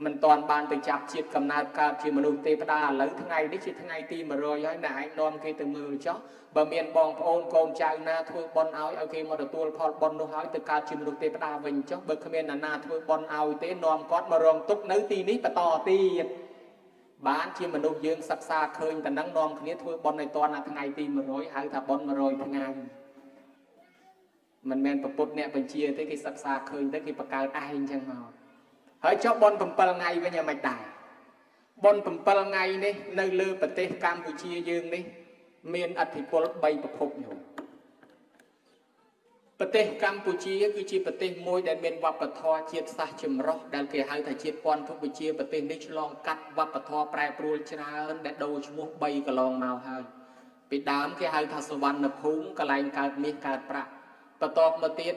មិនទាន់បានទៅចាប់ជាតិកំណើតកើតជាមនុស្សទេវតាឥឡូវថ្ងៃនេះជាថ្ងៃទី100ហើយណែឯងនាំគេទៅមើលចុះបើមានបងប្អូនកូនចៅណាធ្វើបុណ្យឲ្យគេមកទទួលផលបុណ្យនោះហើយទៅកើតជាមនុស្សទេវតាវិញចុះបើគ្មានអ្នកណាធ្វើបុណ្យឲ្យទេនាំគាត់មករងទុក្ខនៅទីនេះបន្តទៀតបានជាមនុស្សយើងសិក្សាឃើញតែនឹងនាំគ្នាធ្វើបុណ្យឲ្យទាន់អាថ្ងៃទី100ហៅថាបុណ្យ100ថ្ងៃមិនមែនប្រពុតអ្នកបញ្ជាទេគេសិក្សាឃើញទៅគេបង្កើតឯងចឹងមកហើយចុះបុណ្យ7ថ្ងៃវិញយ៉ាងម៉េចដែរបុណ្យ7ថ្ងៃនេះនៅលើប្រទេសកម្ពុជាយើងនេះមានឥទ្ធិពល3ប្រភពញោមប្រទេសកម្ពុជាគឺជាប្រទេសមួយដែលមានវប្បធម៌ជាតិសាសន៍ចម្រុះដែលគេហៅថាជាតិពន្ធវិជាប្រទេសនេះឆ្លងកាត់វប្បធម៌ប្រែប្រួលច្រើនដែលដូរឈ្មោះ3កន្លងមកហើយពីដើមគេហៅថាសវណ្ណភូមិកន្លែងកើតមាសកើតប្រាក់បន្ទាប់មកទៀត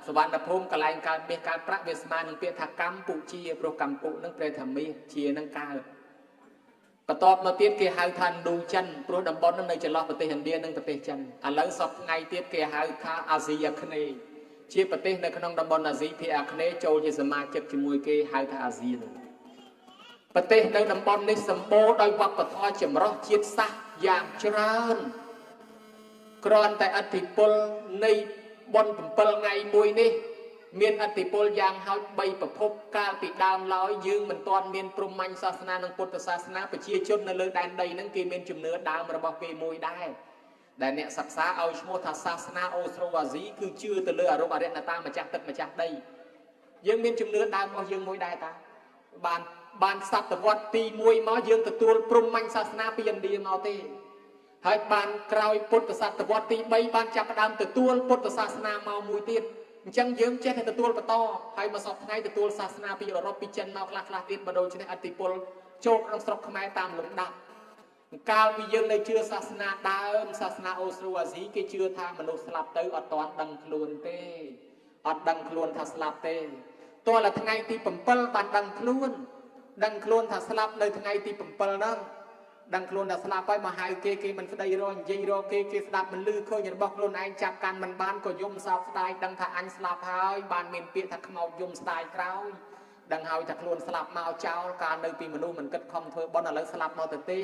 សវណ្ណភូមិកន្លែងកើតមាសកើតប្រាក់វាស្មើនឹងពាក្យថាកម្ពុជាព្រោះកម្ពុជានឹងប្រែថាមាសជានឹងកើតបន្ទាប់មកទៀតគេហៅថាឥណ្ឌូចិនព្រោះតំបន់នោះនៅចន្លោះប្រទេសឥណ្ឌានិងប្រទេសចិនឥឡូវសប្តាហ៍ថ្ងៃទៀតគេហៅថាអាស៊ីអាគ្នេយ៍ជាប្រទេសនៅក្នុងតំបន់អាស៊ីភាគអាគ្នេយ៍ចូលជាសមាជិកជាមួយគេហៅថាអាស៊ានប្រទេសនៅតំបន់នេះសម្បូរដោយវប្បធម៌ចម្រុះជាតិសាសន៍យ៉ាងច្រើនគ្រាន់តែឥទ្ធិពលនៃបុណ្យ7ថ្ងៃមួយនេះមានឥទ្ធិពលយ៉ាងហោច3ប្រភពកាលពីដើមឡើយយើងមិនទាន់មានព្រហ្មញ្ញសាសនានិងពុទ្ធសាសនាប្រជាជននៅលើដែនដីហ្នឹងគេមានជំនឿដើមរបស់គេមួយដែរដែលអ្នកសិក្សាឲ្យឈ្មោះថាសាសនាអូស្ត្រូអាស៊ីគឺជឿទៅលើអរុបអរិយតាម្ចាស់ទឹកម្ចាស់ដីយើងមានជំនឿដើមរបស់យើងមួយដែរតាបានសតវត្សទី1មកយើងទទួលព្រហ្មញ្ញសាសនាពីឥណ្ឌាមកទេហើយបានក្រោយពុទ្ធសតវត្សទី3បានចាប់ផ្ដើមទទួលពុទ្ធសាសនាមកមួយទៀត អញ្ចឹងយើងចេះតែទទួលបន្តហើយមកសពថ្ងៃទទួលសាសនាពីអឺរ៉ុបពីចិនមកខ្លះខ្លះទៀតបើដូច្នេះឥទ្ធិពលចូលក្នុងស្រុកខ្មែរតាមលំដាប់កាលពីយើងនៅជឿសាសនាដើមសាសនាអូស្ត្រូអាស៊ីគេជឿថាមនុស្សស្លាប់ទៅអត់ទាន់ដឹងខ្លួនទេអត់ដឹងខ្លួនថាស្លាប់ទេទាល់តែថ្ងៃទី7បានដឹងខ្លួនដឹងខ្លួនថាស្លាប់នៅថ្ងៃទី7ហ្នឹងដឹងខ្លួនថាស្លាប់ហើយមកហៅគេគេមិនស្ដីរកនិយាយរកគេគេស្ដាប់មិនឮឃើញរបស់ខ្លួនឯងចាប់កាន់មិនបានក៏យំសោកស្ដាយដឹងថាអញស្លាប់ហើយបានមានពាក្យថាខ្មោចយំស្ដាយក្រោយដឹងហើយថាខ្លួនស្លាប់មកចោលកាលនៅពីមនុស្សមិនគិតខំធ្វើបុណ្យឥឡូវស្លាប់មកទៅទេ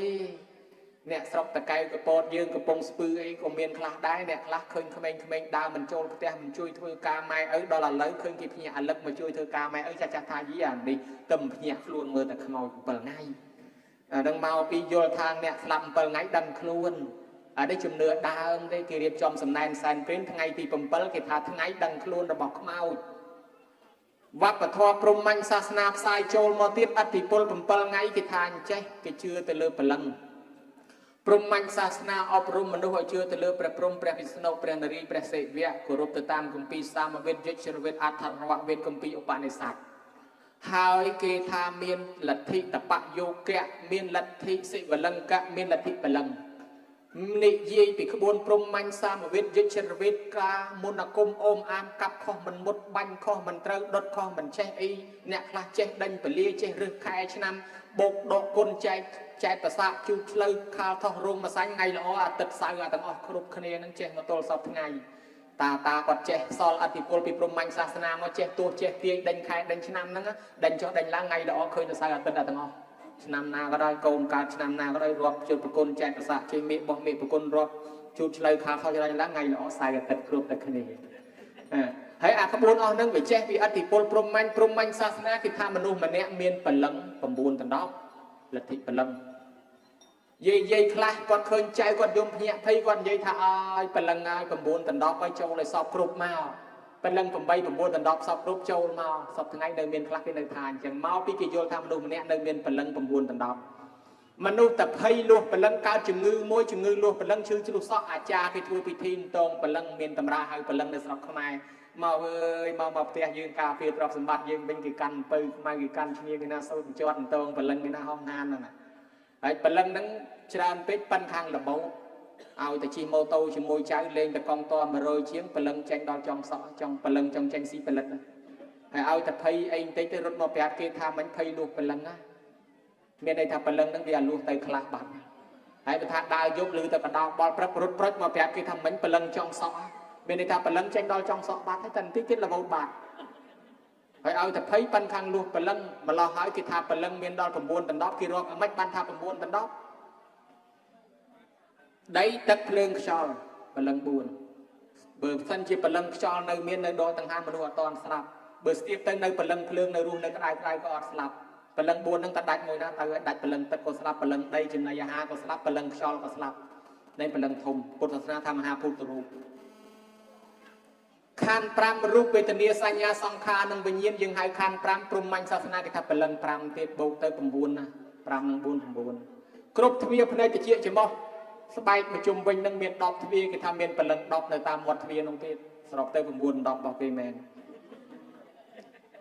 អ្នកស្រុកតកែវកពតយើងកំពុងស្ពឺអីក៏មានខ្លះដែរអ្នកខ្លះឃើញក្មេងៗដើរមិនចូលផ្ទះមិនជួយធ្វើការម៉ែឪដល់ឥឡូវឃើញគេភ្ញាក់អាលឹកមកជួយធ្វើការម៉ែឪចាស់ចាស់ថាយីអានេះទឹមភ្ញាក់ខ្លួនមើលតែខ្មោច7ថ្ងៃអានឹងមកពីយល់ថាអ្នកស្លាប់7ថ្ងៃដឹងខ្លួនអានេះជំនឿដើមទេគេរៀបចំសំណែនសែនព្រេនថ្ងៃទី7គេថាថ្ងៃដឹងខ្លួនរបស់ខ្មោចវប្បធម៌ព្រហ្មញ្ញសាសនាផ្សាយចូលមកទៀតឥទ្ធិពល7ថ្ងៃគេថាអញ្ចេះគេជឿទៅលើព្រលឹងព្រហ្មញ្ញសាសនាអប់រំមនុស្សឲ្យជឿទៅលើព្រះព្រហ្មព្រះវិស្ណុព្រះនរាយណ៍ព្រះសិវៈគោរពទៅតាមគម្ពីរសាមវេទយជរវេទអថរវេទគម្ពីរឧបនិស្ស័ទហើយគេថាមានលទ្ធិតបយោគៈមានលទ្ធិសិវលង្កៈមានលទ្ធិព្រលឹងនិយាយពីក្បួនព្រហ្មញ្ញសាមវេទយជរវេទការមន្តអាគមអូមអាមកាប់ខុសមិនមុតបាញ់ខុសមិនត្រូវដុតខុសមិនចេះអីអ្នកខ្លះចេះដេញពលាចេះរឹសខែឆ្នាំបោកដកគុណចែកចែកប្រសាកជូតឆ្លូវខាលថោះរោងម្សាញ់ថ្ងៃល្អអាទិត្យសៅរ៍អាទាំងអស់គ្រប់គ្នានឹងចេះមកទល់សពថ្ងៃតាតាគាត់ចេះសល់អធិពលពីព្រហ្មញ្ញសាសនាមកចេះទោះចេះទាយដេញខែដេញឆ្នាំហ្នឹងដេញចុះដេញឡើងថ្ងៃល្អឃើញទៅសៅរ៍អាទិត្យអាទាំងអស់ឆ្នាំណាក៏ដោយកូនកើតឆ្នាំណាក៏ដោយរាប់ជូតប្រគុណចែកប្រសាកជិះមេបោះមេប្រគុណរាប់ជូតឆ្លូវខាលថោះឡើងថ្ងៃល្អសៅរ៍អាទិត្យគ្រប់តែគ្នាហើយអាក្បួនអស់ហ្នឹងវាចេះពីអធិពលព្រហ្មញ្ញព្រហ្មញ្ញសាសនាគេថាមនុស្សម្នាក់មានព្រលឹង9ដណ្ដប់លទ្ធិព្រលឹងយាយយាយខ្លះគាត់ឃើញចៅគាត់យំភ្ញាក់ភ័យគាត់និយាយថាអើយព្រលឹងហើយ9ដណ្ដប់ឲ្យចូលឲ្យសពគ្រប់មកព្រលឹង8 9ដណ្ដប់សពគ្រប់ចូលមកសពថ្ងៃនៅមានខ្លះគេនៅថាអញ្ចឹងមកពីគេយល់ថាមនុស្សម្នាក់នៅមានព្រលឹង9ដណ្ដប់មនុស្សតែភ័យលួសព្រលឹងកើតជំងឺមួយជំងឺលួសព្រលឹងឈឺជ្រុះសក់អាចារ្យគេធ្វើពិធីតងព្រលឹងមានតម្រាហៅព្រលឹងនៅស្រុកខ្មែរមកអើយមកមកផ្ទះយើងការពារទ្រព្យសម្បត្តិយើងវិញគេកាន់អំពៅខ្មៅគេកាន់ឈ្នាគេណាសូត្រជាត់តងព្រលឹងគេណាហងហានហ្នឹងណាហើយព្រលឹងហ្នឹងច្រើនពេកប៉ិនខាងលបោឲ្យតែជិះម៉ូតូជាមួយចៅលេងតកង់ត100ជាងព្រលឹងចេញដល់ចុងសក់ចង់ព្រលឹងចង់ចេញស៊ីផលិតហើយឲ្យតែភ័យអីបន្តិចទៅរត់មកប្រាប់គេថាមិញភ័យលួសព្រលឹងណាមានន័យថាព្រលឹងហ្នឹងវាអាលួសទៅខ្លះបាត់ហើយបើថាដើរយប់ឬទៅកដោបល់ព្រឹករត់ប្រុចមកប្រាប់គេថាមិញព្រលឹងចង់សក់មានន័យថាព្រលឹងចេញដល់ចង់សក់បាត់ហើយតែបន្តិចទៀតលបោបាត់ហើយឲ្យតែភ័យប៉ិនខាងលួសព្រលឹងម្លោះហើយគេថាព្រលឹងមានដល់9ដណ្ដប់គេរាប់អាម៉េចបានថា9ដណ្ដប់ដីទឹកភ្លើងខ្យល់ព្រលឹង4បើមិនជាព្រលឹងខ្យល់នៅមាននៅដល់ទាំងហាមនុស្សអត់តន់ស្លាប់បើស្ទាបទៅនៅព្រលឹងភ្លើងនៅរស់នៅក្តៅក្តៅក៏អត់ស្លាប់ព្រលឹង4ហ្នឹងតែដាច់មួយណាទៅឲ្យដាច់ព្រលឹងទឹកក៏ស្លាប់ព្រលឹងដីចំណីអាហារក៏ស្លាប់ព្រលឹងខ្យល់ក៏ស្លាប់នៃព្រលឹងធំពុទ្ធសាសនាថាមហាភូតរូបខណ្ឌ5រូបវេទនាសញ្ញាសង្ខារនិងវិញ្ញាណយើងហៅខណ្ឌ5ព្រហ្មញ្ញសាសនាគេថាព្រលឹង5ទៀតបូកទៅ9ណា5និង4 9គ្រប់ទ្វាភ្នែកតិចច្រមុះស្បែកមកជុំវិញនឹងមាន10ទ្វាគេថាមានព្រលឹង10នៅតាមមាត់ទ្វានោះទៀតសរុបទៅ9 10របស់គេមែន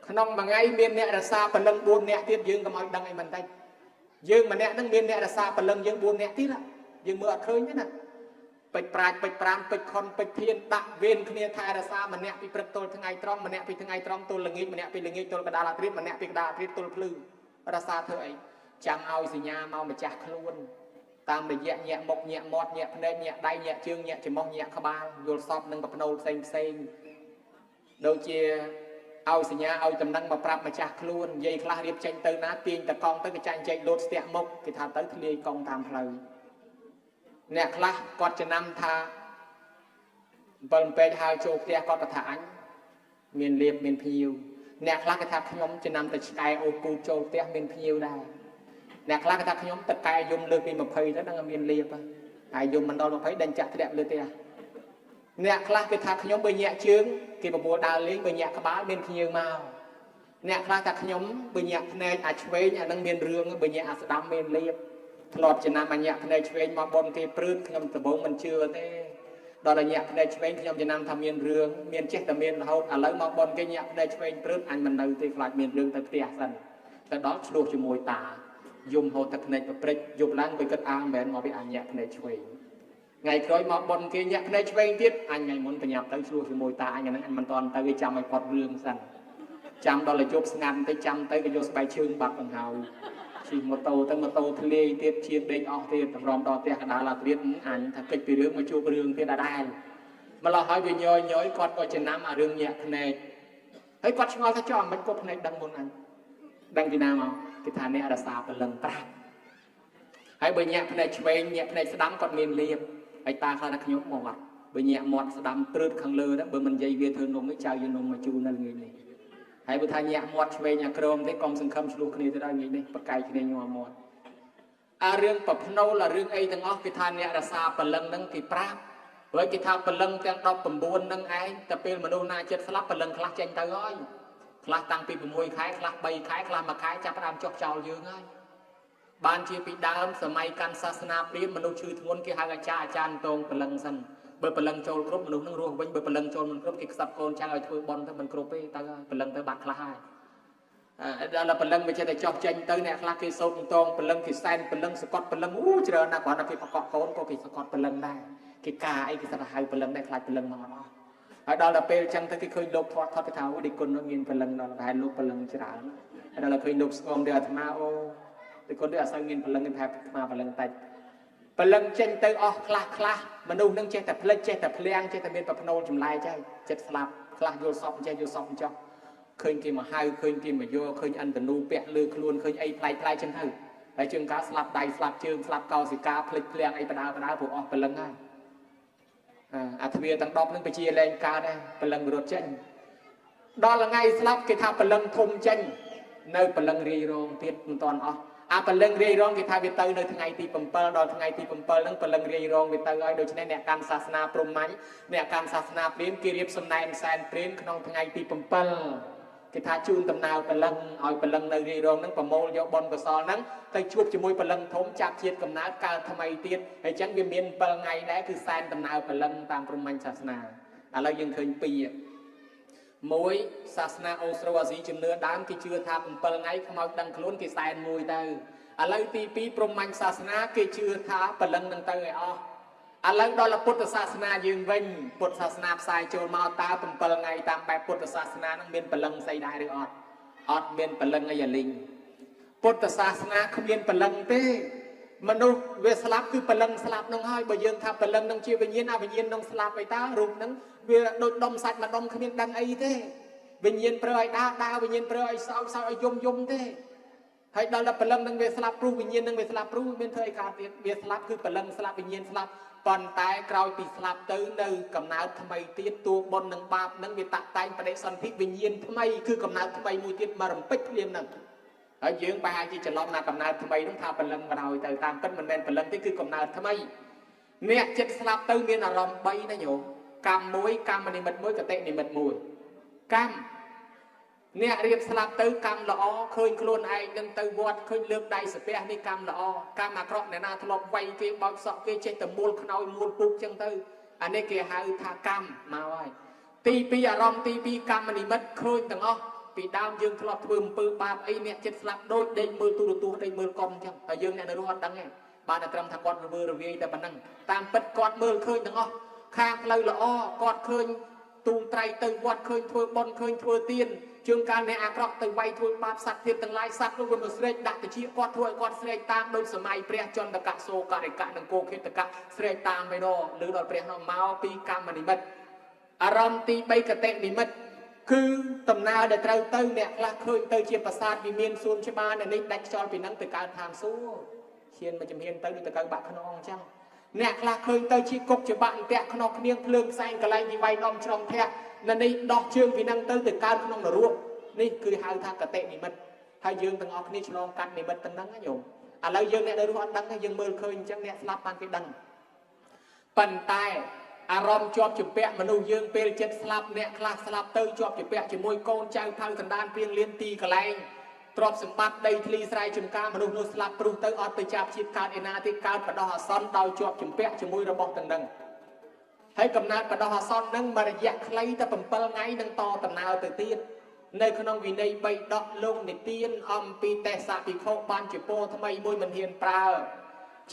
ក្នុងមួយថ្ងៃមានអ្នករក្សាព្រលឹង4នាក់ទៀតយើងកុំឲ្យដឹងអីមិនតិចយើងម្នាក់នឹងមានអ្នករក្សាព្រលឹងយើង4នាក់ទៀតយើងមើលអត់ឃើញទេណាពេជ្រប្រាជ្ញពេជ្រប្រាំពេជ្រខុនពេជ្រធានដាក់វេនគ្នាថែរស្សម្នាក់ពីព្រឹកទល់ថ្ងៃត្រង់ម្នាក់ពីថ្ងៃត្រង់ទល់ល្ងាចម្នាក់ពីល្ងាចទល់កណ្ដាលអាធ្រាត្រម្នាក់ពីកណ្ដាលអាធ្រាត្រទល់ភ្លឺរក្សាធ្វើអីចាំឲ្យសញ្ញាមកម្ចាស់ខ្លួនតាមរយៈញាក់មុខញាក់មាត់ញាក់ភ្នែកញាក់ដៃញាក់ជើងញាក់ច្រមុះញាក់ក្បាលយល់សពនិងប្រផ្នូលផ្សេងផ្សេងដូចជាឲ្យសញ្ញាឲ្យតំណែងមកប្រាប់ម្ចាស់ខ្លួននិយាយខ្លះរៀបចេញទៅណាទាញតកង់ទៅគេចាញ់ចែកលោតស្ទាក់មុខគេថាទៅធ្លាយកង់តាមផ្លូវអ្នកខ្លះគាត់ចំណាំថា7ពេកហើយចូលផ្ទះគាត់ក៏ថាអញមានលៀបមានភ្ញៀវអ្នកខ្លះគេថាខ្ញុំចំណាំតែឆ្កែអូពូចូលផ្ទះមានភ្ញៀវដែរអ្នកខ្លះគេថាខ្ញុំតកែយំលើសពី20ទៅដឹងមានលៀបហើយយំមិនដល់20ដេញចាក់ធ្លាក់លើផ្ទះអ្នកខ្លះគេថាខ្ញុំបើញាក់ជើងគេបបួលដើរលេងបើញាក់ក្បាលមានភ្ញៀវមកអ្នកខ្លះថាខ្ញុំបើញាក់ភ្នែកអាឆ្វេងអានឹងមានរឿងបើញាក់អាស្ដាំមានលៀបធ្លាប់ចំណាំអាញាក់ភ្នែកឆ្វេងមកបនគេព្រឺតខ្ញុំដំបូងមិនជឿទេ ដល់តែញាក់ភ្នែកឆ្វេងខ្ញុំចំណាំថាមានរឿងមានចេះតែមានរហូតឥឡូវមកបនគេញាក់ភ្នែកឆ្វេងព្រឺតអញមិននៅទេខ្លាចមានរឿងទៅផ្ទះសិនទៅដល់ឆ្លោះជាមួយតាយំហូតទឹកភ្នែកប្រព្រឹត្តយប់ឡើងវាគិតអើមិនមែនមកពីអញញាក់ភ្នែកឆ្វេងថ្ងៃក្រោយមកបនគេញាក់ភ្នែកឆ្វេងទៀតអញថ្ងៃមុនបញ្ញាប់ទៅឆ្លោះជាមួយតាអញហ្នឹងអញមិនតាន់ទៅគេចាំឲ្យគាត់រឿងសិនចាំដល់តែជប់ស្ងាត់បន្តិចចាំទៅគេយកស្បែកជើងបាត់បង្ហើយជិះម៉ូតូទៅម៉ូតូធ្លាយទៀតជាដេកអស់ទៀតតម្រាំដល់ផ្ទះកណ្ដាលអាត្រៀតអញថាកិច្ចពីរឿងមកជួបរឿងទៀតដដែលម្ល៉េះហើយវាញយញយគាត់ក៏ចំណាំអារឿងញាក់ភ្នែកហើយគាត់ឆ្ងល់ថាចុះអាមិនគាត់ភ្នែកដឹងមុនអញដឹងពីណាមកគេថាអ្នករសាព្រលឹងប្រាប់ហើយបើញាក់ភ្នែកឆ្វេងញាក់ភ្នែកស្ដាំគាត់មានលៀបហើយតាខ្លះថាខ្ញុំមកអត់បើញាក់មាត់ស្ដាំព្រឺតខាងលើហ្នឹងបើមិននិយាយវាធ្វើនំនេះចៅយកនំមកជូននៅល្ងាចនេះហើយបើថាញាក់មាត់ឆ្វេងអាក្រមទេកុំសង្ឃឹមឆ្លោះគ្នាទៅដល់ងាយនេះប្រកែកគ្នាញ័រមាត់អារឿងប្រភ្នូលអារឿងអីទាំងអស់គេថាអ្នករសាព្រលឹងហ្នឹងគេប្រាប់ហើយគេថាព្រលឹងទាំង19ហ្នឹងឯងតែពេលមនុស្សណាចិត្តស្លាប់ព្រលឹងខ្លះចេញទៅហើយខ្លះតាំងពី6ខែខ្លះ3ខែខ្លះ1ខែចាប់ផ្ដើមចុះចោលយើងហើយបានជាពីដើមសម័យកាន់សាសនាព្រាហ្មណ៍មនុស្សឈឺធ្ងន់គេហៅអាចារ្យអាចារ្យតងព្រលឹងសិនបើព្រលឹងចូលគ្រប់មនុស្សនឹងរស់វិញបើព្រលឹងចូលមិនគ្រប់គេខ្សឹបកូនចៅឲ្យធ្វើបន់ទៅមិនគ្រប់ទេទៅព្រលឹងទៅបាត់ខ្លះហើយដល់ព្រលឹងវាចេះតែចោះចេញទៅអ្នកខ្លះគេសោកតងព្រលឹងគេសែនព្រលឹងសកត់ព្រលឹងអូច្រើនណាស់គ្រាន់តែគេប្រកក់កូនក៏គេសកត់ព្រលឹងដែរគេកាអីគេសិតហៅព្រលឹងដែរខ្លាចព្រលឹងមកអត់ហើយដល់តែពេលចឹងទៅគេឃើញលោកធាត់ធាត់គេថាអូឌីគុណនោះមានព្រលឹងដល់ប្រហែលលោកព្រលឹងច្រើនហើយដល់តែឃើញលោកស្គមទៅអាត្មាអូឌីគុណនេះអត់សូវមានព្រលឹងទេប្រហែលអាត្មាព្រលឹងតិចព្រលឹងចេញទៅអស់ខ្លះខ្លះមនុស្សនឹងចេះតែភ្លេចចេះតែភ្លាំងចេះតែមានប្រភ្នូលចម្លែកហើយចិត្តស្លាប់ខ្លះយល់សពចេះយល់សពចោះឃើញគេមកហៅឃើញគេមកយកឃើញអន្តនូពាក់លើខ្លួនឃើញអីប្លែកប្លែកចឹងទៅហើយជើងកាស្លាប់ដៃស្លាប់ជើងស្លាប់កោសិកាភ្លេចភ្លាំងអីបដើបដើព្រោះអស់ព្រលឹងហើយអាទ្វាទាំង10នឹងពជាលែងកើតដែរព្រលឹងរត់ចេញដល់ថ្ងៃស្លាប់គេថាព្រលឹងធំចេញនៅព្រលឹងរាយរងទៀតមិនតាន់អស់អាព្រលឹងរាយរងគេថាវាទៅនៅថ្ងៃទី7ដល់ថ្ងៃទី7ហ្នឹងព្រលឹងរាយរងវាទៅហើយដូច្នេះអ្នកកាន់សាសនាព្រហ្មញ្ញអ្នកកាន់សាសនាព្រាហ្មណ៍គេរៀបសំណែនសែនព្រាហ្មណ៍ក្នុងថ្ងៃទី7គេថាជូនដំណើរព្រលឹងឲ្យព្រលឹងនៅរាយរងហ្នឹងប្រមូលយកបុណ្យកុសលហ្នឹងទៅជួបជាមួយព្រលឹងធំចាប់ជាតិកំណើតកើតថ្មីទៀតហើយចឹងវាមាន7ថ្ងៃដែរគឺសែនដំណើរព្រលឹងតាមព្រហ្មញ្ញសាសនាឥឡូវយើងឃើញពីរមួយសាសនាអូស្ត្រូអាស៊ីជំនឿដើមគេជឿថា7ថ្ងៃខ្មោចដឹងខ្លួនគេសែនមួយទៅឥឡូវទី2ព្រហ្មញ្ញសាសនាគេជឿថាព្រលឹងនឹងទៅឲ្យអស់ឥឡូវដល់ពុទ្ធសាសនាយើងវិញពុទ្ធសាសនាផ្សាយចូលមកតើ7ថ្ងៃតាមបែបពុទ្ធសាសនានឹងមានព្រលឹងស្អីដែរឬអត់អត់មានព្រលឹងអីអាលីងពុទ្ធសាសនាគ្មានព្រលឹងទេមនុស្សវាស្លាប់គឺព្រលឹងស្លាប់នឹងហើយបើយើងថាព្រលឹងនឹងជាវិញ្ញាណអវិញ្ញាណនឹងស្លាប់អីតើរូបនឹងវាដូចដុំសាច់មួយដុំគ្មានដឹងអីទេវិញ្ញាណប្រើឲ្យដើរដើរវិញ្ញាណប្រើឲ្យសោកសោកឲ្យយំយំទេហើយដល់តែព្រលឹងនឹងវាស្លាប់ព្រោះវិញ្ញាណនឹងវាស្លាប់ព្រោះមានធ្វើអីកើតទៀតវាស្លាប់គឺព្រលឹងស្លាប់វិញ្ញាណស្លាប់ប៉ុន្តែក្រោយពីស្លាប់ទៅនៅកំណើតថ្មីទៀតតួបុណ្យនឹងបាបនឹងវាតាក់តែងបដិសន្ធិវិញ្ញាណថ្មីគឺកំណើតថ្មីមួយទៀតមករំពេចភ្លាមនឹងហើយយើងប្រហែលជាច្រឡំណាកំណើតថ្មីនោះថាព្រលឹងបណ្ដោយទៅតាមពិតមិនមែនព្រលឹងទេគឺកំណើតថ្មីអ្នកចិត្តស្លាប់ទៅមានអារម្មណ៍3ណាញោមកម្មមួយកម្មនិមិត្តមួយកតិនិមិត្តមួយកម្មអ្នករៀបស្លាប់ទៅកម្មល្អឃើញខ្លួនឯងនឹងទៅវត្តឃើញលើកដៃសាពះនេះកម្មល្អកម្មអាក្រក់អ្នកណាធ្លាប់វាយគេបោកសក់គេចេះតែមូលខ្នើយមូលពុកចឹងទៅអានេះគេហៅថាកម្មមកហើយទី2អារម្មណ៍ទី2កម្មនិមិត្តឃើញទាំងអស់ពីដើមយើងធ្លាប់ធ្វើអំពើបាបអីអ្នកចិត្តស្លាប់ដូចដេកមើលទូរទស្សន៍ដេកមើលកុំចឹងហើយយើងអ្នកនៅរស់អត់ដឹងទេបានតែត្រឹមថាគាត់រវើរវាយតែប៉ុណ្ណឹងតាមពិតគាត់មើលឃើញទាំងអស់ខាងផ្លូវល្អគាត់ឃើញទូងត្រៃទៅវត្តឃើញធ្វើបុណ្យឃើញធ្វើទានជើងកាលអ្នកអាក្រក់ទៅវាយធ្វើបាបសត្វធាតុទាំងឡាយសត្វនោះវាមកស្រែកដាក់តិចគាត់ធ្វើឲ្យគាត់ស្រែកតាមដូចសម័យព្រះចន្ទកសូករិកៈនិងគោខេតកៈស្រែកតាមឯនោះឬដល់ព្រះនោះមកពីកម្មនិមិត្តអារម្មណ៍ទី3កតិនិមិត្តគឺដំណើរដែលត្រូវទៅអ្នកខ្លះឃើញទៅជាប្រាសាទវិមានសួនច្បារនៅនេះដាច់ខ្យល់ពីនឹងទៅកើតឋានសួគ៌ឈានមកជំហានទៅដូចទៅកើបាក់ខ្នងអញ្ចឹងអ្នកខ្លះឃើញទៅជាគុកច្បាក់អន្ទាក់ខ្នោះគ្នៀងភ្លើងផ្សែងកន្លែងវិវៃដំច្រំធាក់នៅនេះដោះជើងពីនឹងទៅទៅកើតក្នុងនរកនេះគឺហៅថាកតិនិមិត្តហើយយើងទាំងអស់គ្នាឆ្លងកាត់និមិត្តទាំងហ្នឹងណាញោមឥឡូវយើងអ្នកនៅរស់អត់ដឹងទេយើងមើលឃើញអញ្ចឹងអ្នកស្លាប់បានគេដឹងប៉ុន្តែអារម្មណ៍ជាប់ជំពាក់មនុស្សយើងពេលចិត្តស្លាប់អ្នកខ្លះស្លាប់ទៅជាប់ជំពាក់ជាមួយកូនចៅផៅសណ្ដានព្រៀងលៀនទីកន្លែងទ្រព្យសម្បត្តិដីធ្លីស្រែចម្ការមនុស្សនោះស្លាប់ព្រោះទៅអត់ទៅចាប់ជាតិកើតឯណាទេកើតបដោះអាសន្នដោយជាប់ជំពាក់ជាមួយរបស់ទាំងហ្នឹង ហើយកំណើតបដោះអាសន្ននឹងមួយរយៈខ្លីតែ7ថ្ងៃនឹងតដំណើរទៅទៀតនៅក្នុងវិន័យបីដកលោកនិទានអំពីទេសភិក្ខុបានជាពោថ្មីមួយមិនហ៊ានប្រើ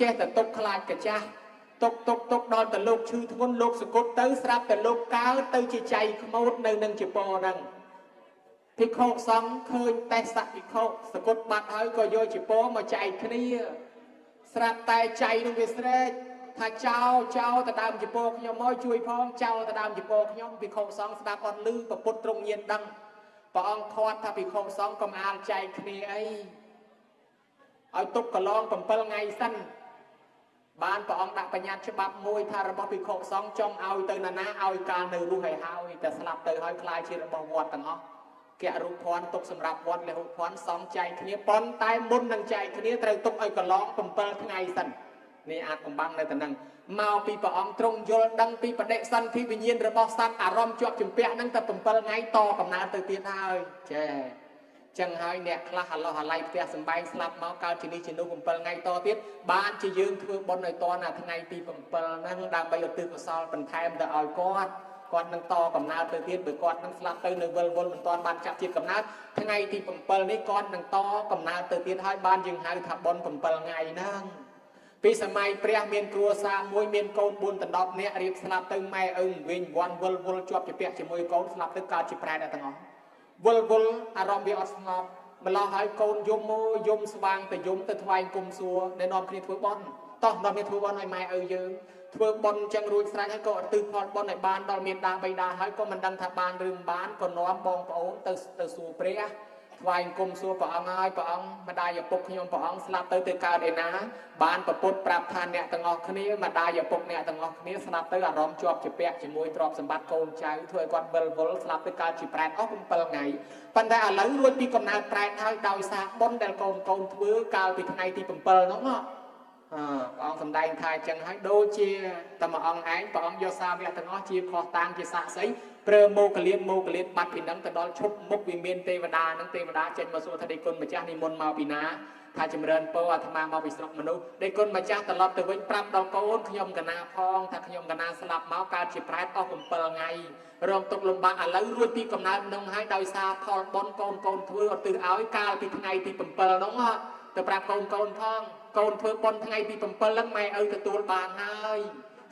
ចេះតែទុកខ្លាចកាចាស់ទុកទុកទុកដល់តែលោកឈឺធ្ងន់លោកសគត់ទៅស្រាប់តែលោកកើតទៅជាចៃខ្មោចនៅនឹងជាពោហ្នឹងភិក្ខុសង្ឃឃើញទេសភិក្ខុសគត់បាត់ហើយក៏យកជាពោមកចែកគ្នាស្រាប់តែចៃនឹងវាស្រែកថាចោចោទៅដើមជាពោខ្ញុំមកជួយផងចោទៅដើមជាពោខ្ញុំភិក្ខុសង្ឃស្ដាប់អត់ឮប្រពុតទ្រង់ញាណដឹងព្រះអង្គខាត់ថាភិក្ខុសង្ឃកុំអាលចែកគ្នាអីឲ្យទុកកន្លង7ថ្ងៃសិនបានព្រះអង្គដាក់បញ្ញត្តិច្បាប់មួយថារបស់ភិក្ខុសង្ឃចង់ឲ្យទៅណាណាឲ្យកាលនៅរស់ឲ្យហើយតែស្លាប់ទៅហើយខ្លាយជារបស់វត្តទាំងអស់គរុភ័ណ្ឌទុកសម្រាប់វត្តលហុភ័ណ្ឌសង្ឃចែកគ្នាប៉ុន្តែមុននឹងចែកគ្នាត្រូវទុកឲ្យកន្លង7ថ្ងៃសិននេះអាចកំបាំងនៅតែនឹងមកពីព្រះអង្គទ្រង់យល់ដឹងពីបដិសន្ធិវិញ្ញាណរបស់សត្វអារម្មណ៍ជាប់ជំពាក់នឹងតែ7ថ្ងៃតកំណើតទៅទៀតហើយចេះចឹងហើយអ្នកខ្លះអាឡោះអាល័យផ្ទះសំបែងស្លាប់មកកើតជានេះជានោះ7ថ្ងៃតទៀតបានជាយើងធ្វើបុណ្យឲ្យតណាថ្ងៃទី7ហ្នឹងដើម្បីឧទ្ទិសកុសលបន្ថែមទៅឲ្យគាត់គាត់នឹងតកំណើតទៅទៀតបើគាត់នឹងស្លាប់ទៅនៅវិលវល់មិនទាន់បានចាប់ជាតិកំណើតថ្ងៃទី7នេះគាត់នឹងតកំណើតទៅទៀតហើយបានយើងហៅថាបុណ្យ7ថ្ងៃហ្នឹងពីសម័យព្រះមានគ្រួសារមួយមានកូន4ដណ្ដប់នាក់រៀបស្លាប់ទៅម៉ែឪវិញវាន់វិលវល់ជាប់ជាពាក់ជាមួយកូនស្លាប់ទៅកើតជាប្រែតទាំងអស់វិលវល់អារម្មណ៍វាអត់ស្ងប់ម្លោះហើយកូនយំមកយំស្វាងទៅយំទៅថ្វាយគុំសួរណែនាំគ្នាធ្វើបុណ្យតោះនាំគ្នាធ្វើបុណ្យឲ្យម៉ែឪយើងធ្វើបុណ្យចឹងរួចស្រេចហើយក៏ឧទ្ទិសផលបុណ្យឲ្យបានដល់មេដាបៃតាហើយក៏មិនដឹងថាបានឬមិនបានក៏នាំបងប្អូនទៅសួរព្រះថ្វាយគុំសួរព្រះអង្គហើយព្រះអង្គម្ដាយឪពុកខ្ញុំព្រះអង្គស្លាប់ទៅកើតឯណាបានប្រពុតប្រាប់ថាអ្នកទាំងអស់គ្នាម្ដាយឪពុកអ្នកទាំងអស់គ្នាស្លាប់ទៅអារម្មណ៍ជាប់ជាពាក់ជាមួយទ្រព្យសម្បត្តិកូនចៅធ្វើឲ្យគាត់វិលវល់ស្លាប់ទៅកើតជាប្រែតអស់7ថ្ងៃប៉ុន្តែឥឡូវរួចពីកំណើតប្រែតហើយដោយសារបុណ្យដែលកូនធ្វើកាលពីថ្ងៃទី7នោះព្រះអង្គសម្ដែងថាអញ្ចឹងហើយដូចជាតែមួយអង្គឯងព្រះអង្គយកសាវកទាំងអស់ជាខុសតាងជាសាក្សីព្រមោកលៀនបាត់ពីនឹងទៅដល់ឈប់មុខវិមានទេវតានឹងទេវតាចេញមកសួរថាដេចគុណម្ចាស់និមន្តមកពីណាថាចម្រើនពរអាត្មាមកពីស្រុកមនុស្សដេចគុណម្ចាស់ត្រឡប់ទៅវិញប្រាប់ដល់កូនខ្ញុំកណាផងថាខ្ញុំកណាស្លាប់មកកើតជាប្រែតអស់7ថ្ងៃរងទុក្ខលំបាកឥឡូវរួចពីកំណើតនោះហើយដោយសារផលបុណ្យកូនធ្វើឧទ្ទិសឲ្យកាលពីថ្ងៃទី7នោះទៅប្រាប់កូនផងកូនធ្វើបុណ្យថ្ងៃទី7ហ្នឹងម៉ែឪទទួលបានហើយ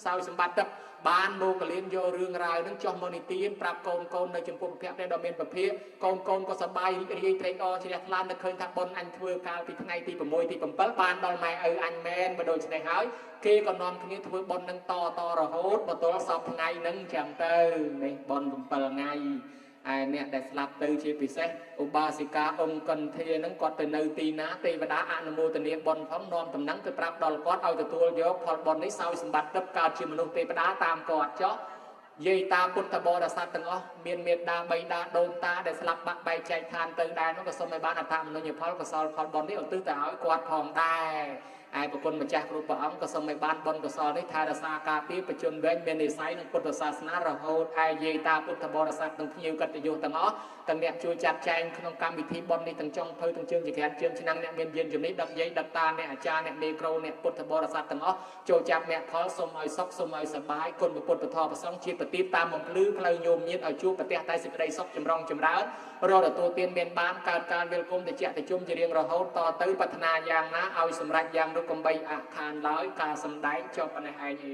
សោយសម្បត្តិទឹកបានមកលៀនយករឿងរ៉ាវនឹងចុះមកនិទានប្រាប់កូននៅចំពោះព្រះព្រះដ៏មានពភាកូនក៏សប្បាយរីករាយត្រេកអរជ្រះថ្លានឹកឃើញថាបុណ្យអញធ្វើកាលពីថ្ងៃទី6ទី7បានដល់ម៉ែឪអញមែនបើដូច្នេះហើយគេក៏នាំគ្នាធ្វើបុណ្យនឹងតរហូតមកទល់សពថ្ងៃនឹងចឹងទៅនេះបុណ្យ7ថ្ងៃឯអ្នកដែលស្លាប់ទៅជាពិសេសឧបាសិកាអង្គកន្ធានឹងគាត់ទៅនៅទីណាទេវតាអនុមោទនាបុណ្យផងនាំតំណែងទៅប្រាប់ដល់គាត់ឲ្យទទួលយកផលបុណ្យនេះសោយសម្បត្តិទឹកកើតជាមនុស្សទេវតាតាមគាត់ចុះយាយតាពុទ្ធបរិស័ទទាំងអស់មានមេដាបៃតាដូនតាដែលស្លាប់បាក់បែកចែកឋានទៅដែរនោះក៏សូមឲ្យបានអត្តមនុញ្ញផលកុសលផលបុណ្យនេះឧទ្ទិសទៅឲ្យគាត់ផងដែរឯប្រគុណម្ចាស់គ្រប់ព្រះអង្គក៏សូមឲ្យបានបុណ្យកុសលនេះថែរក្សាការពារបជនវែងមាននិស័យនិងពុទ្ធសាសនារហូតឯយាយតាពុទ្ធបរិស័ទទាំងភ្ញៀវកិត្តិយសទាំងអស់ទាំងអ្នកជួយចាត់ចែងក្នុងកម្មវិធីបុណ្យនេះទាំងចុងភៅទាំងជើងចក្រានជើងឆ្នាំងអ្នកមានយានជំនិះដឹកយាយដឹកតាអ្នកអាចារ្យអ្នកមេគ្រូអ្នកពុទ្ធបរិស័ទទាំងអស់ចូលចាប់អ្នកផលសូមឲ្យសុខសូមឲ្យសប្បាយគុណពុទ្ធធម៌ប្រសងជាប្រទីបតាមបំភ្លឺផ្លូវញោមញាតឲ្យជួបប្រទះតែសេចក្តីសុខចម្រុងចម្រើនរកទទួលទានមានបានកើតការវិលគុំតិចតិជុំជារៀងរហូតតទៅប្រាថ្នាយ៉ាងណាឲ្យសម្រេចយ៉ាងនោះកំបីអាខានឡើយការសម្ដែងចប់ប៉ុណ្ណេះឯង។